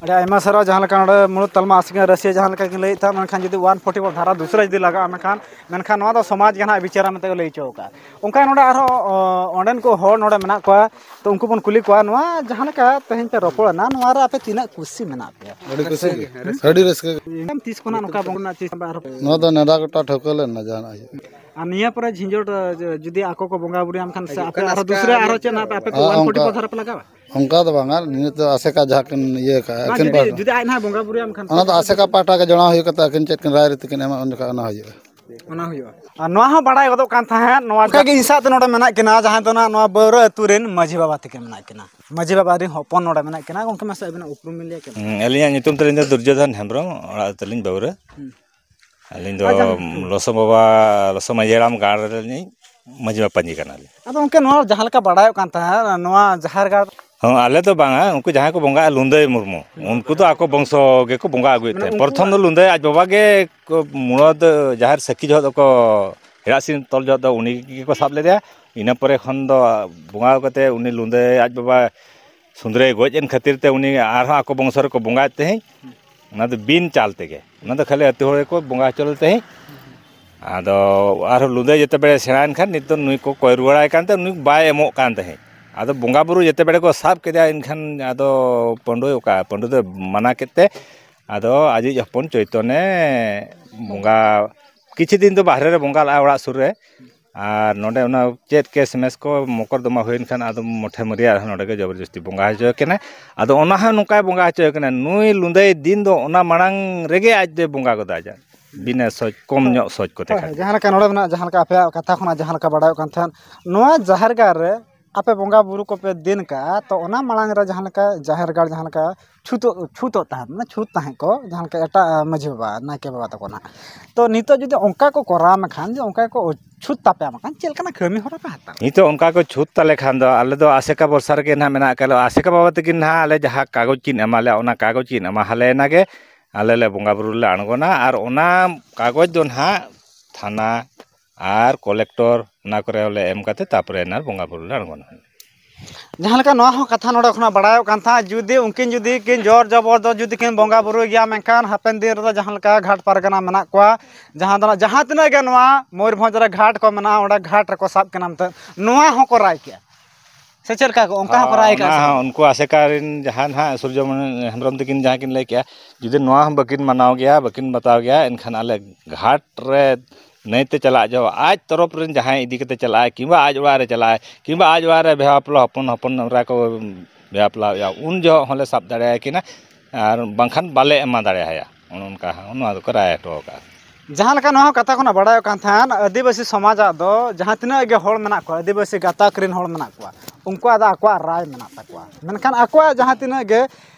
ᱟᱹᱰᱤ ᱟᱭᱢᱟ ᱥᱟᱨᱦᱟᱣ᱾ ᱡᱟᱦᱟᱸ ᱞᱮᱠᱟ ᱱᱚᱰᱮ ᱢᱩᱬᱩᱫ ᱛᱟᱞᱢᱟ ᱟᱥᱮᱠᱟ ᱨᱟᱹᱥᱤᱭᱟᱹ ᱡᱟᱦᱟᱸ ᱞᱮᱠᱟ ᱠᱤᱱ ᱞᱟᱹᱭᱮᱫ ᱛᱟᱦᱮᱸᱫ, ᱢᱮᱱᱠᱷᱟᱱ ᱡᱩᱫᱤ ᱚᱣᱟᱱ ᱯᱷᱳᱨᱴᱤ ᱯᱷᱳᱨ ᱫᱷᱟᱨᱟ ᱫᱩᱥᱨᱟ ᱡᱩᱫᱤ ᱞᱟᱜᱟᱜᱼᱟ, ᱢᱮᱱᱠᱷᱟᱱ, ᱢᱮᱱᱠᱷᱟᱱ ᱱᱚᱣᱟ ᱫᱚ ᱥᱚᱢᱟᱡᱽ ᱜᱮ ᱱᱟᱦᱟᱜ ᱵᱤᱪᱟᱹᱨᱟ ᱢᱮᱱᱛᱮ ᱠᱚ ᱞᱟᱹᱭ ᱦᱚᱪᱚ ᱟᱠᱟᱫᱼᱟ᱾ ᱚᱱᱠᱟ ᱱᱚᱰᱮ ᱟᱨᱦᱚᱸ, ᱚ, ᱚᱸᱰᱮᱱ ᱠᱚ ᱦᱚᱲ ᱱᱚᱰᱮ ᱢᱮᱱᱟᱜ ᱠᱚᱣᱟ, ᱛᱚ ᱩᱱᱠᱩ ᱵᱚᱱ ᱠᱩᱞᱤ ᱠᱚᱣᱟ, ᱱᱚᱣᱟ ᱡᱟᱦᱟᱸ ᱞᱮᱠᱟ ᱛᱮᱦᱮᱧ ᱯᱮ ᱨᱚᱯᱚᱲ ᱮᱱᱟ, ᱱᱚᱣᱟ ᱨᱮ ᱟᱯᱮ ᱛᱤᱱᱟᱹᱜ ᱠᱩᱥᱤ ᱢᱮᱱᱟᱜ ᱯᱮᱭᱟ? ᱟᱹᱰᱤ ᱠᱩᱥᱤ ᱜᱮ᱾ ᱟᱹᱰᱤ ᱨᱟᱹᱥᱠᱟᱹ ᱜᱮ᱾ ᱛᱤᱥ ᱠᱷᱚᱱᱟᱜ ᱱᱚᱝᱠᱟ ᱵᱚᱸᱜᱟ ᱨᱮᱱᱟᱜ ᱪᱤᱥ ᱟᱯᱮ ᱟᱨᱦᱚᱸ ᱯᱮ ᱱᱚᱣᱟ ᱫᱚ ᱱᱮᱰᱟ ᱜᱚᱴᱟ ᱴᱷᱟᱹᱣᱠᱟᱹ ᱞᱮᱱᱟ ᱡᱟᱦᱟᱱᱟᱜ ᱦᱩᱭᱩᱜ᱾ ᱟᱨ ᱱᱤᱭᱟᱹ ᱯᱚᱨᱮ ᱡᱷᱤᱸᱡᱚᱲ, ᱡᱩᱫᱤ ᱟᱠᱚ ᱠᱚ ᱵᱚᱸᱜᱟ ᱵᱩᱨᱩᱭᱟ, ᱮᱱᱠᱷᱟᱱ ᱥᱮ ᱟᱯᱮ ᱟᱨᱦᱚᱸ ᱫᱩᱥᱨᱟ ᱟᱨᱦᱚᱸ ᱪᱮᱫ ᱱᱟᱜ ᱟᱯᱮ ᱯᱮ ᱦᱮᱸ, ᱚᱣᱟᱱ ᱯᱷᱳᱨᱴᱤ ᱚᱱᱠᱟ᱾ ᱯᱷᱳᱨ ᱫᱷᱟᱨᱟ ᱯᱮ ᱞᱟᱜᱟᱣᱟ? ᱚᱱᱠᱟ ᱫᱚ ᱵᱟᱝᱟ, ᱱᱤᱭᱟᱹ ᱛᱚ ᱟᱥᱮᱠᱟ ᱡᱟᱦᱟᱸ ᱠᱤᱱ ᱤᱭᱟᱹ ᱠᱟᱜᱼᱟ, ᱵᱟᱝ, ᱟᱹᱠᱤᱱ ᱡᱩᱫᱤ, ᱯᱟᱦᱴᱟ᱾ ᱡᱩᱫᱤ ᱟᱡ ᱱᱟᱦᱟᱜ ᱵᱚᱸᱜᱟ ᱵᱩᱨᱩᱭᱟ, ᱮᱱᱠᱷᱟᱱ ᱚᱱᱟ ᱫᱚ ᱟᱥᱮᱠᱟ ᱯᱟᱦᱴᱟ ᱜᱮ ᱡᱚᱲᱟᱣ ᱦᱩᱭᱩᱜ ᱠᱟᱛᱮ, ᱟᱹᱠᱤᱱ ᱪᱮᱫ ᱠᱤᱱ ᱨᱟᱭ ᱨᱤᱛᱤ ᱠᱤᱱ ᱮᱢᱟ, ᱩᱱ ᱡᱚᱠᱷᱚᱱ ᱚᱱᱟ ᱦᱩᱭᱩᱜᱼᱟ᱾ ᱚᱱᱟ ᱦᱩᱭᱩᱜᱼᱟ᱾ ᱟᱨ ᱱᱚᱣᱟ ᱦᱚᱸ ᱵᱟᱲᱟᱭ ᱜᱚᱫᱚᱜ ᱠᱟᱱ ᱛᱟᱦᱮᱸᱫ, ᱱᱚᱣᱟ ᱚᱱᱠᱟ ᱜᱮ ᱤᱧ ᱥᱟᱶᱛᱮ ᱱᱚᱰᱮ ᱢᱮᱱᱟᱜ ᱠᱤᱱᱟ, ᱡᱟᱦᱟᱸᱭ ᱫᱚ ᱱᱟᱦᱟᱜ ᱱᱚᱣᱟ ᱵᱟᱹᱣᱨᱟᱹ ᱟᱹᱛᱩ ᱨᱮᱱ ᱢᱟᱹᱡᱷᱤ ᱵᱟᱵᱟ ᱛᱟᱹᱠᱤᱱ ᱢᱮᱱᱟᱜ ᱠᱤᱱᱟ᱾ ᱢᱟᱹᱡᱷᱤ ᱵᱟᱵᱟ ᱨᱮᱱ ᱦᱚᱯᱚᱱ ᱱᱚᱰᱮ ᱢᱮᱱᱟᱜ ᱠᱤᱱᱟ᱾ ᱜᱚᱢᱠᱮ, ᱢᱟᱥᱮ ᱟᱹᱵᱤᱱᱟᱜ ᱩᱯᱨᱩᱢ ᱵᱤᱱ ᱞᱟᱹᱭᱟ ᱠᱤ? ᱦᱩᱸ, ᱟᱹᱞᱤᱧᱟᱜ ᱧᱩᱛᱩᱢ ᱛᱟᱹᱞᱤᱧ ᱫᱚ ᱫᱩᱨᱡᱳᱫᱷᱚᱱ ᱦᱮᱢᱵᱨᱚᱢ, ᱚᱲᱟᱜ ᱛᱟᱹᱞᱤᱧ ᱵᱟᱹᱣᱨᱟᱹ᱾ ᱦᱩᱸ᱾ ᱟᱹᱞᱤᱧ ᱫᱚ ᱟᱨ ᱡᱟᱦᱟᱸ ᱞᱚᱥᱚ ᱵᱟᱵᱟ, ᱞᱚᱥᱚ ᱢᱟᱹᱡᱷᱤ ᱦᱟᱲᱟᱢ ᱜᱟᱲ ᱨᱤᱱᱤᱡ ᱢᱟᱹᱡᱷᱤ ᱵᱟᱵᱟ ᱯᱟᱹᱧᱡᱤ ᱠᱟᱱᱟᱞᱤᱧ᱾ ᱟᱫᱚ ᱜᱚᱢᱠᱮ, ᱱᱚᱣᱟ ᱡᱟᱦᱟᱸ ᱞᱮᱠᱟ ᱵᱟᱲᱟᱭᱚᱜ ᱠᱟᱱ ᱛᱟᱦᱮᱸᱫ, ᱱᱚᱣᱟ ᱡᱟᱦᱮᱨ ᱜᱟᱲ ᱦᱚᱸ, ᱟᱞᱮ ᱫᱚ ᱵᱟᱝᱟ, ᱩᱱᱠᱩ ᱡᱟᱦᱟᱸᱭ ᱠᱚ ᱵᱚᱸᱜᱟᱜᱼᱟ, ᱞᱩᱸᱫᱟᱹᱭ ᱢᱩᱨᱢᱩ, ᱩᱱᱠᱩ ᱫᱚ ᱟᱠᱚ ᱵᱚᱝᱥᱚ ᱜᱮᱠᱚ ᱵᱚᱸᱜᱟ ᱟᱹᱜᱩᱭᱮᱫ ᱢᱟᱱᱮ ᱛᱟᱦᱮᱸᱫ᱾ ᱯᱨᱚᱛᱷᱚᱢ ᱫᱚ ᱩᱱᱠᱩᱣᱟᱜ ᱞᱩᱸᱫᱟᱹᱭ ᱟᱡ ᱵᱟᱵᱟ ᱜᱮ ᱠᱚ ᱢᱩᱲᱚᱫ ᱡᱟᱦᱮᱨ ᱥᱟᱹᱠᱷᱤ ᱡᱚᱦᱚᱜ ᱫᱚᱠᱚ, ᱦᱮᱲᱟᱜ ᱥᱤᱢ ᱛᱚᱞ ᱡᱚᱦᱚᱜ ᱫᱚ ᱩᱱᱤ ᱜᱮᱠᱚ ᱥᱟᱵ ᱞᱮᱫᱮᱭᱟ᱾ ᱤᱱᱟᱹ ᱯᱚᱨᱮ ᱠᱷᱚᱱ ᱫᱚ ᱵᱚᱸᱜᱟ ᱠᱟᱛᱮ ᱩᱱᱤ ᱞᱩᱸᱫᱟᱹᱭ ᱟᱡ ᱵᱟᱵᱟ ᱥᱩᱸᱫᱽᱨᱟᱹᱭ ᱜᱚᱡ ᱮᱱ ᱠᱷᱟᱹᱛᱤᱨ ᱛᱮ ᱩᱱᱤ ᱟᱨᱦᱚᱸ ᱟᱠᱚ ᱵᱚᱝᱥᱚ ᱨᱮᱠᱚ ᱵᱚᱸᱜᱟᱭᱮᱫ ᱛᱟᱦᱮᱸᱫ᱾ ᱚᱱᱟ ᱫᱚ ᱵᱤᱱ ᱪᱟᱞ ᱛᱮᱜᱮ, ᱚᱱᱟ ᱫᱚ ᱠᱷᱟᱹᱞᱤ ᱟᱹᱛᱩ ᱦᱚᱲ ᱜᱮᱠᱚ ᱵᱚᱸᱜᱟ ᱦᱚᱪᱚ ᱞᱮᱫ ᱛᱟᱦᱮᱸᱫ᱾ ᱟᱫᱚ ᱟᱨᱦᱚᱸ ᱞᱩᱸᱫᱟᱹᱭ ᱡᱮᱛᱮ ᱵᱮᱲᱮ ᱥᱮᱬᱟᱭᱮᱱ ᱠᱷᱟᱱ, ᱱᱤᱛ ᱫᱚ ᱱᱩᱭ ᱠᱚ ᱠᱚᱭ ᱨᱩᱣᱟᱹᱲᱟᱭ ᱠᱟᱱ ᱛᱮ ᱱᱩᱭ ᱵᱟᱭ ᱮᱢᱚᱜ ᱠᱟᱱ ᱛᱟᱦᱮᱸᱫ᱾ ᱟᱫᱚ ᱵᱚᱸᱜᱟ ᱵᱩᱨᱩ ᱡᱮᱛᱮ ᱵᱮᱲᱮ ᱠᱚ ᱥᱟᱵ ᱠᱮᱫᱮᱭᱟ, ᱮᱱᱠᱷᱟᱱ ᱟᱫᱚ ᱯᱟᱹᱰᱩᱭ ᱚᱠᱟ, ᱯᱟᱹᱰᱩ ᱫᱚ ᱢᱟᱱᱟ ᱠᱮᱫ ᱛᱮ ᱟᱫᱚ ᱟᱡᱤᱡ ᱦᱚᱯᱚᱱ ᱪᱳᱭᱛᱚᱱᱮ ᱵᱚᱸᱜᱟ, ᱠᱤᱪᱷᱩ ᱫᱤᱱ ᱫᱚ ᱵᱟᱦᱨᱮ ᱨᱮ ᱵᱚᱸᱜᱟ ᱞᱟᱜᱼᱟ ᱚᱲᱟᱜ ᱥᱩᱨ ᱨᱮ᱾ ᱟᱨ ᱱᱚᱰᱮ ᱚᱱᱟ ᱪᱮᱫ ᱠᱮᱥ ᱢᱮᱥ ᱠᱚ ᱢᱚᱠᱚᱨᱫᱚᱢᱟ ᱦᱩᱭᱮᱱ ᱠᱷᱟᱱ ᱟᱫᱚ ᱢᱚᱴᱷᱮ ᱢᱟᱹᱨᱤᱭᱟ ᱨᱮᱦᱚᱸ ᱱᱚᱰᱮ ᱜᱮ ᱡᱚᱵᱚᱨᱡᱚᱥᱛᱤ ᱵᱚᱸᱜᱟ ᱦᱚᱪᱚᱭᱮ ᱠᱟᱱᱟ᱾ ᱟᱫᱚ ᱚᱱᱟ ᱦᱚᱸ ᱱᱚᱝᱠᱟᱭ ᱵᱚᱸᱜᱟ ᱦᱚᱪᱚᱭᱮ ᱠᱟᱱᱟ, ᱱᱩᱭ ᱞᱩᱸᱫᱟᱹᱭ ᱫᱤᱱ ᱫᱚ ᱚᱱᱟ ᱢᱟᱲᱟᱝ ᱨᱮᱜᱮ ᱟᱡ ᱫᱚᱭ ᱵᱚᱸᱜᱟ ᱜᱚᱫᱟ ᱟᱡᱟᱜ ᱵᱤᱱᱟᱹ ᱥᱚᱪ, ᱠᱚᱢ ᱧᱚᱜ ᱥᱚᱪ ᱠᱚᱛᱮ ᱦᱳᱭ, ᱠᱷᱟᱱ᱾ ᱡᱟᱦᱟᱸ ᱞᱮᱠᱟ ᱱᱚᱰᱮ ᱢᱮᱱᱟᱜᱼᱟ, ᱡᱟᱦᱟᱸ ᱞᱮᱠᱟ ᱟᱯᱮᱭᱟᱜ ᱠᱟᱛᱷᱟ ᱠᱷᱚᱱᱟᱜ ᱡᱟᱦᱟᱸ ᱞᱮᱠᱟ ᱵᱟᱲᱟᱭᱚᱜ ᱠᱟᱱ ᱛᱟᱦᱮᱸᱫ, ᱱᱚᱣᱟ ᱡᱟᱦᱮᱨ ᱜᱟᱲ ᱨᱮ ᱟᱯᱮ ᱵᱚᱸᱜᱟ ᱵᱩᱨᱩ ᱠᱚᱯᱮ ᱫᱤᱱ ᱠᱟᱜᱼᱟ, ᱛᱚ ᱚᱱᱟ ᱢᱟᱲᱟᱝ ᱨᱮ ᱡᱟᱦᱟᱸ ᱞᱮᱠᱟ ᱡᱟᱦᱮᱨ ᱜᱟᱲ ᱡᱟᱦᱟᱸ ᱞᱮᱠᱟ ᱪᱷᱩᱛᱚᱜ, ᱪᱷᱩᱛᱚᱜ ᱛᱟᱦᱮᱸᱫ, ᱢᱟᱱᱮ ᱪᱷᱩᱛ ᱛᱟᱦᱮᱸᱫ ᱠᱚ ᱡᱟᱦᱟᱸ ᱞᱮᱠᱟ ᱮᱴᱟᱜ ᱢᱟᱹᱡᱷᱤ ᱵᱟᱵᱟ, ᱱᱟᱭᱠᱮ ᱵᱟᱵᱟ ᱛᱟᱠᱚ ᱱᱟᱜ, ᱛᱚ ᱱᱤᱛᱚᱜ ᱡᱩᱫᱤ ᱚᱱᱠᱟ ᱠᱚ ᱠᱚᱨᱟᱣ ᱢᱮᱠᱷᱟᱱ, ᱡᱮ ᱚᱱᱠᱟ ᱠᱚ ᱪᱷᱩᱛ ᱛᱟᱯᱮᱭᱟ ᱢᱮᱠᱷᱟᱱ, ᱪᱮᱫ ᱞᱮᱠᱟᱱᱟᱜ ᱠᱟᱹᱢᱤ ᱦᱚᱨᱟ ᱯᱮ ᱦᱟᱛᱟᱣᱟ? ᱱᱤᱛᱚᱜ ᱚᱱᱠᱟ ᱠᱚ ᱪᱷᱩᱛ ᱛᱟᱞᱮ ᱠᱷᱟᱱ ᱫᱚ ᱟᱞᱮ ᱫᱚ ᱟᱥᱮᱠᱟ ᱵᱷᱚᱨᱥᱟ ᱨᱮᱜᱮ ᱱᱟᱦᱟᱜ ᱢᱮᱱᱟᱜ ᱟᱠᱟᱫ ᱞᱮᱭᱟ᱾ ᱟᱥᱮᱠᱟ ᱵᱟᱵᱟ ᱛᱟᱹᱠᱤᱱ ᱱᱟᱦᱟᱜ ᱟᱞᱮ ᱡᱟᱦᱟᱸ ᱠᱟᱜᱚᱡᱽ ᱠᱤᱱ ᱮᱢᱟ ᱞᱮᱭᱟ, ᱚᱱᱟ ᱠᱟᱜᱚᱡᱽ ᱠᱤᱱ ᱮᱢᱟ ᱦᱟᱞᱮ ᱮᱱᱟ ᱜᱮ ᱟᱞᱮ ᱞᱮ ᱵᱚᱸᱜᱟ ᱵᱩᱨᱩ ᱞᱮ ᱟᱬᱜᱚᱱᱟ᱾ ᱟᱨ ᱚᱱᱟ ᱠᱟᱜᱚᱡᱽ ᱫᱚ ᱱᱟᱦᱟᱜ ᱛᱷᱟᱱᱟ ᱟᱨ ᱠᱚᱞᱮᱠᱴᱚᱨ ᱚᱱᱟ ᱠᱚᱨᱮ ᱞᱮ ᱮᱢ ᱠᱟᱛᱮ ᱛᱟᱨᱯᱚᱨᱮ ᱮᱱᱟ ᱵᱚᱸᱜᱟ ᱵᱩᱨᱩ ᱞᱮ ᱟᱬᱜᱚᱱᱟ᱾ ᱡᱟᱦᱟᱸ ᱞᱮᱠᱟ ᱱᱚᱣᱟ ᱦᱚᱸ ᱠᱟᱛᱷᱟ ᱱᱚᱰᱮ ᱠᱷᱚᱱᱟᱜ ᱵᱟᱲᱟᱭᱚᱜ ᱠᱟᱱ ᱛᱟᱦᱮᱸᱫ, ᱡᱩᱫᱤ ᱩᱱᱠᱤᱱ ᱡᱩᱫᱤ ᱠᱤᱱ ᱡᱳᱨ ᱡᱚᱵᱚᱨᱫᱚᱥ ᱡᱩᱫᱤ ᱠᱤᱱ ᱵᱚᱸᱜᱟ ᱵᱩᱨᱩᱭ ᱜᱮᱭᱟ, ᱢᱮᱱᱠᱷᱟᱱ ᱦᱟᱯᱮᱱ ᱫᱤᱱ ᱨᱮᱫᱚ ᱡᱟᱦᱟᱸ ᱞᱮᱠᱟ ᱜᱷᱟᱴ ᱯᱟᱨᱜᱟᱱᱟ ᱢᱮᱱᱟᱜ ᱠᱚᱣᱟ, ᱡᱟᱦᱟᱸ ᱫᱚ ᱡᱟᱦᱟᱸ ᱛᱤᱱᱟᱹᱜ ᱜᱮ ᱱᱚᱣᱟ ᱢᱚᱭᱩᱨᱵᱷᱚᱸᱡᱽ ᱨᱮ ᱜᱷᱟᱴ ᱠᱚ ᱢᱮᱱᱟᱜᱼᱟ, ᱚᱸᱰᱮ ᱜᱷᱟᱴ ᱨᱮᱠᱚ ᱥᱟᱵ ᱠᱤᱱᱟ ᱢᱮᱱᱛᱮ ᱱᱚᱣᱟ ᱦᱚᱸᱠᱚ ᱨᱟᱭ ᱠᱮᱜᱼᱟ, ᱥᱮ ᱪᱮᱫ ᱞᱮᱠᱟ ᱠᱚ, ᱚᱱᱠᱟ ᱦᱚᱸᱠᱚ ᱨᱟᱭ ᱠᱟᱜᱼᱟ ᱚᱱᱟ ᱥᱮ ᱵᱟᱝ? ᱦᱚᱸ ᱩᱱᱠᱩ ᱟᱥᱮᱠᱟ ᱨᱮᱱ ᱡᱟᱦᱟᱸ ᱱᱟᱦᱟᱜ ᱥᱩᱨᱡᱚᱢᱚᱱᱤ ᱦᱮᱢᱵᱨᱚᱢ ᱛᱟᱹᱠᱤᱱ ᱡᱟᱦᱟᱸ ᱠᱤᱱ ᱞᱟᱹᱭ ᱠᱮᱜᱼᱟ, ᱡᱩᱫᱤ ᱱᱚᱣᱟ ᱦᱚᱸ ᱵᱟᱹᱠᱤᱱ ᱢᱟᱱᱟᱣ ᱜᱮᱭᱟ, ᱵᱟᱹᱠᱤᱱ ᱵᱟᱛᱟᱣ ᱜᱮᱭᱟ, ᱮᱱᱠᱷᱟᱱ ᱟᱞᱮ ᱜᱷᱟᱴ ᱨᱮ ᱱᱟᱹᱭᱛᱮ ᱪᱟᱞᱟᱜ ᱡᱚᱦᱚᱜ ᱟᱡ ᱛᱚᱨᱚᱯ ᱨᱮᱱ ᱡᱟᱦᱟᱸᱭ ᱤᱫᱤ ᱠᱟᱛᱮ ᱪᱟᱞᱟᱜᱼᱟᱭ, ᱠᱤᱝᱵᱟ ᱟᱡ ᱚᱲᱟᱜ ᱨᱮ ᱪᱟᱞᱟᱜᱼᱟᱭ, ᱠᱤᱝᱵᱟ ᱟᱡ ᱚᱲᱟᱜ ᱨᱮ ᱵᱮᱦᱟ ᱵᱟᱯᱞᱟ ᱦᱚᱯᱚᱱ ᱦᱚᱯᱚᱱ ᱮᱨᱟ ᱠᱚ ᱵᱮᱦᱟ ᱵᱟᱯᱞᱟ ᱦᱩᱭᱩᱜᱼᱟ, ᱩᱱ ᱡᱚᱦᱚᱜ ᱦᱚᱸᱞᱮ ᱥᱟᱵ ᱫᱟᱲᱮᱭᱟᱭ ᱠᱤᱱᱟ, ᱟᱨ ᱵᱟᱝᱠᱷᱟᱱ ᱵᱟᱞᱮ ᱮᱢᱟ ᱫᱟᱲᱮᱭᱟᱭᱟ᱾ ᱚᱱᱮ ᱚᱱᱠᱟ ᱦᱚᱸ ᱱᱚᱣᱟ ᱫᱚᱠᱚ ᱨᱟᱭ ᱦᱚᱴᱚ ᱟᱠᱟᱫᱼᱟ᱾ ᱡᱟᱦᱟᱸ ᱞᱮᱠᱟ ᱱᱚᱣᱟ ᱦᱚᱸ ᱠᱟᱛᱷᱟ ᱠᱷᱚᱱᱟᱜ ᱵᱟᱲᱟᱭᱚᱜ ᱠᱟᱱ ᱛᱟᱦᱮᱸᱫ, ᱟᱹᱫᱤᱵᱟᱹᱥᱤ ᱥᱚᱢᱟᱡᱟᱜ ᱫᱚ ᱡᱟᱦᱟᱸ ᱛᱤᱱᱟᱹᱜ ᱜᱮ ᱦᱚᱲ ᱢᱮᱱᱟᱜ ᱠᱚᱣᱟ, ᱟᱹᱫᱤᱵᱟᱹᱥᱤ ᱜᱟᱛᱟᱠ ᱨᱮᱱ ᱦᱚᱲ ᱢᱮᱱᱟᱜ ᱠᱚᱣᱟ, ᱩᱱᱠᱩᱣᱟᱜ ᱫᱚ ᱟᱠᱚᱣᱟᱜ ᱨᱟᱭ ᱢᱮᱱᱟᱜ ᱛᱟᱠᱚᱣᱟ, ᱢᱮᱱᱠᱷᱟᱱ ᱟᱠᱚᱣᱟᱜ ᱡᱟᱦᱟᱸ ᱛᱤᱱᱟᱹᱜ ᱜᱮ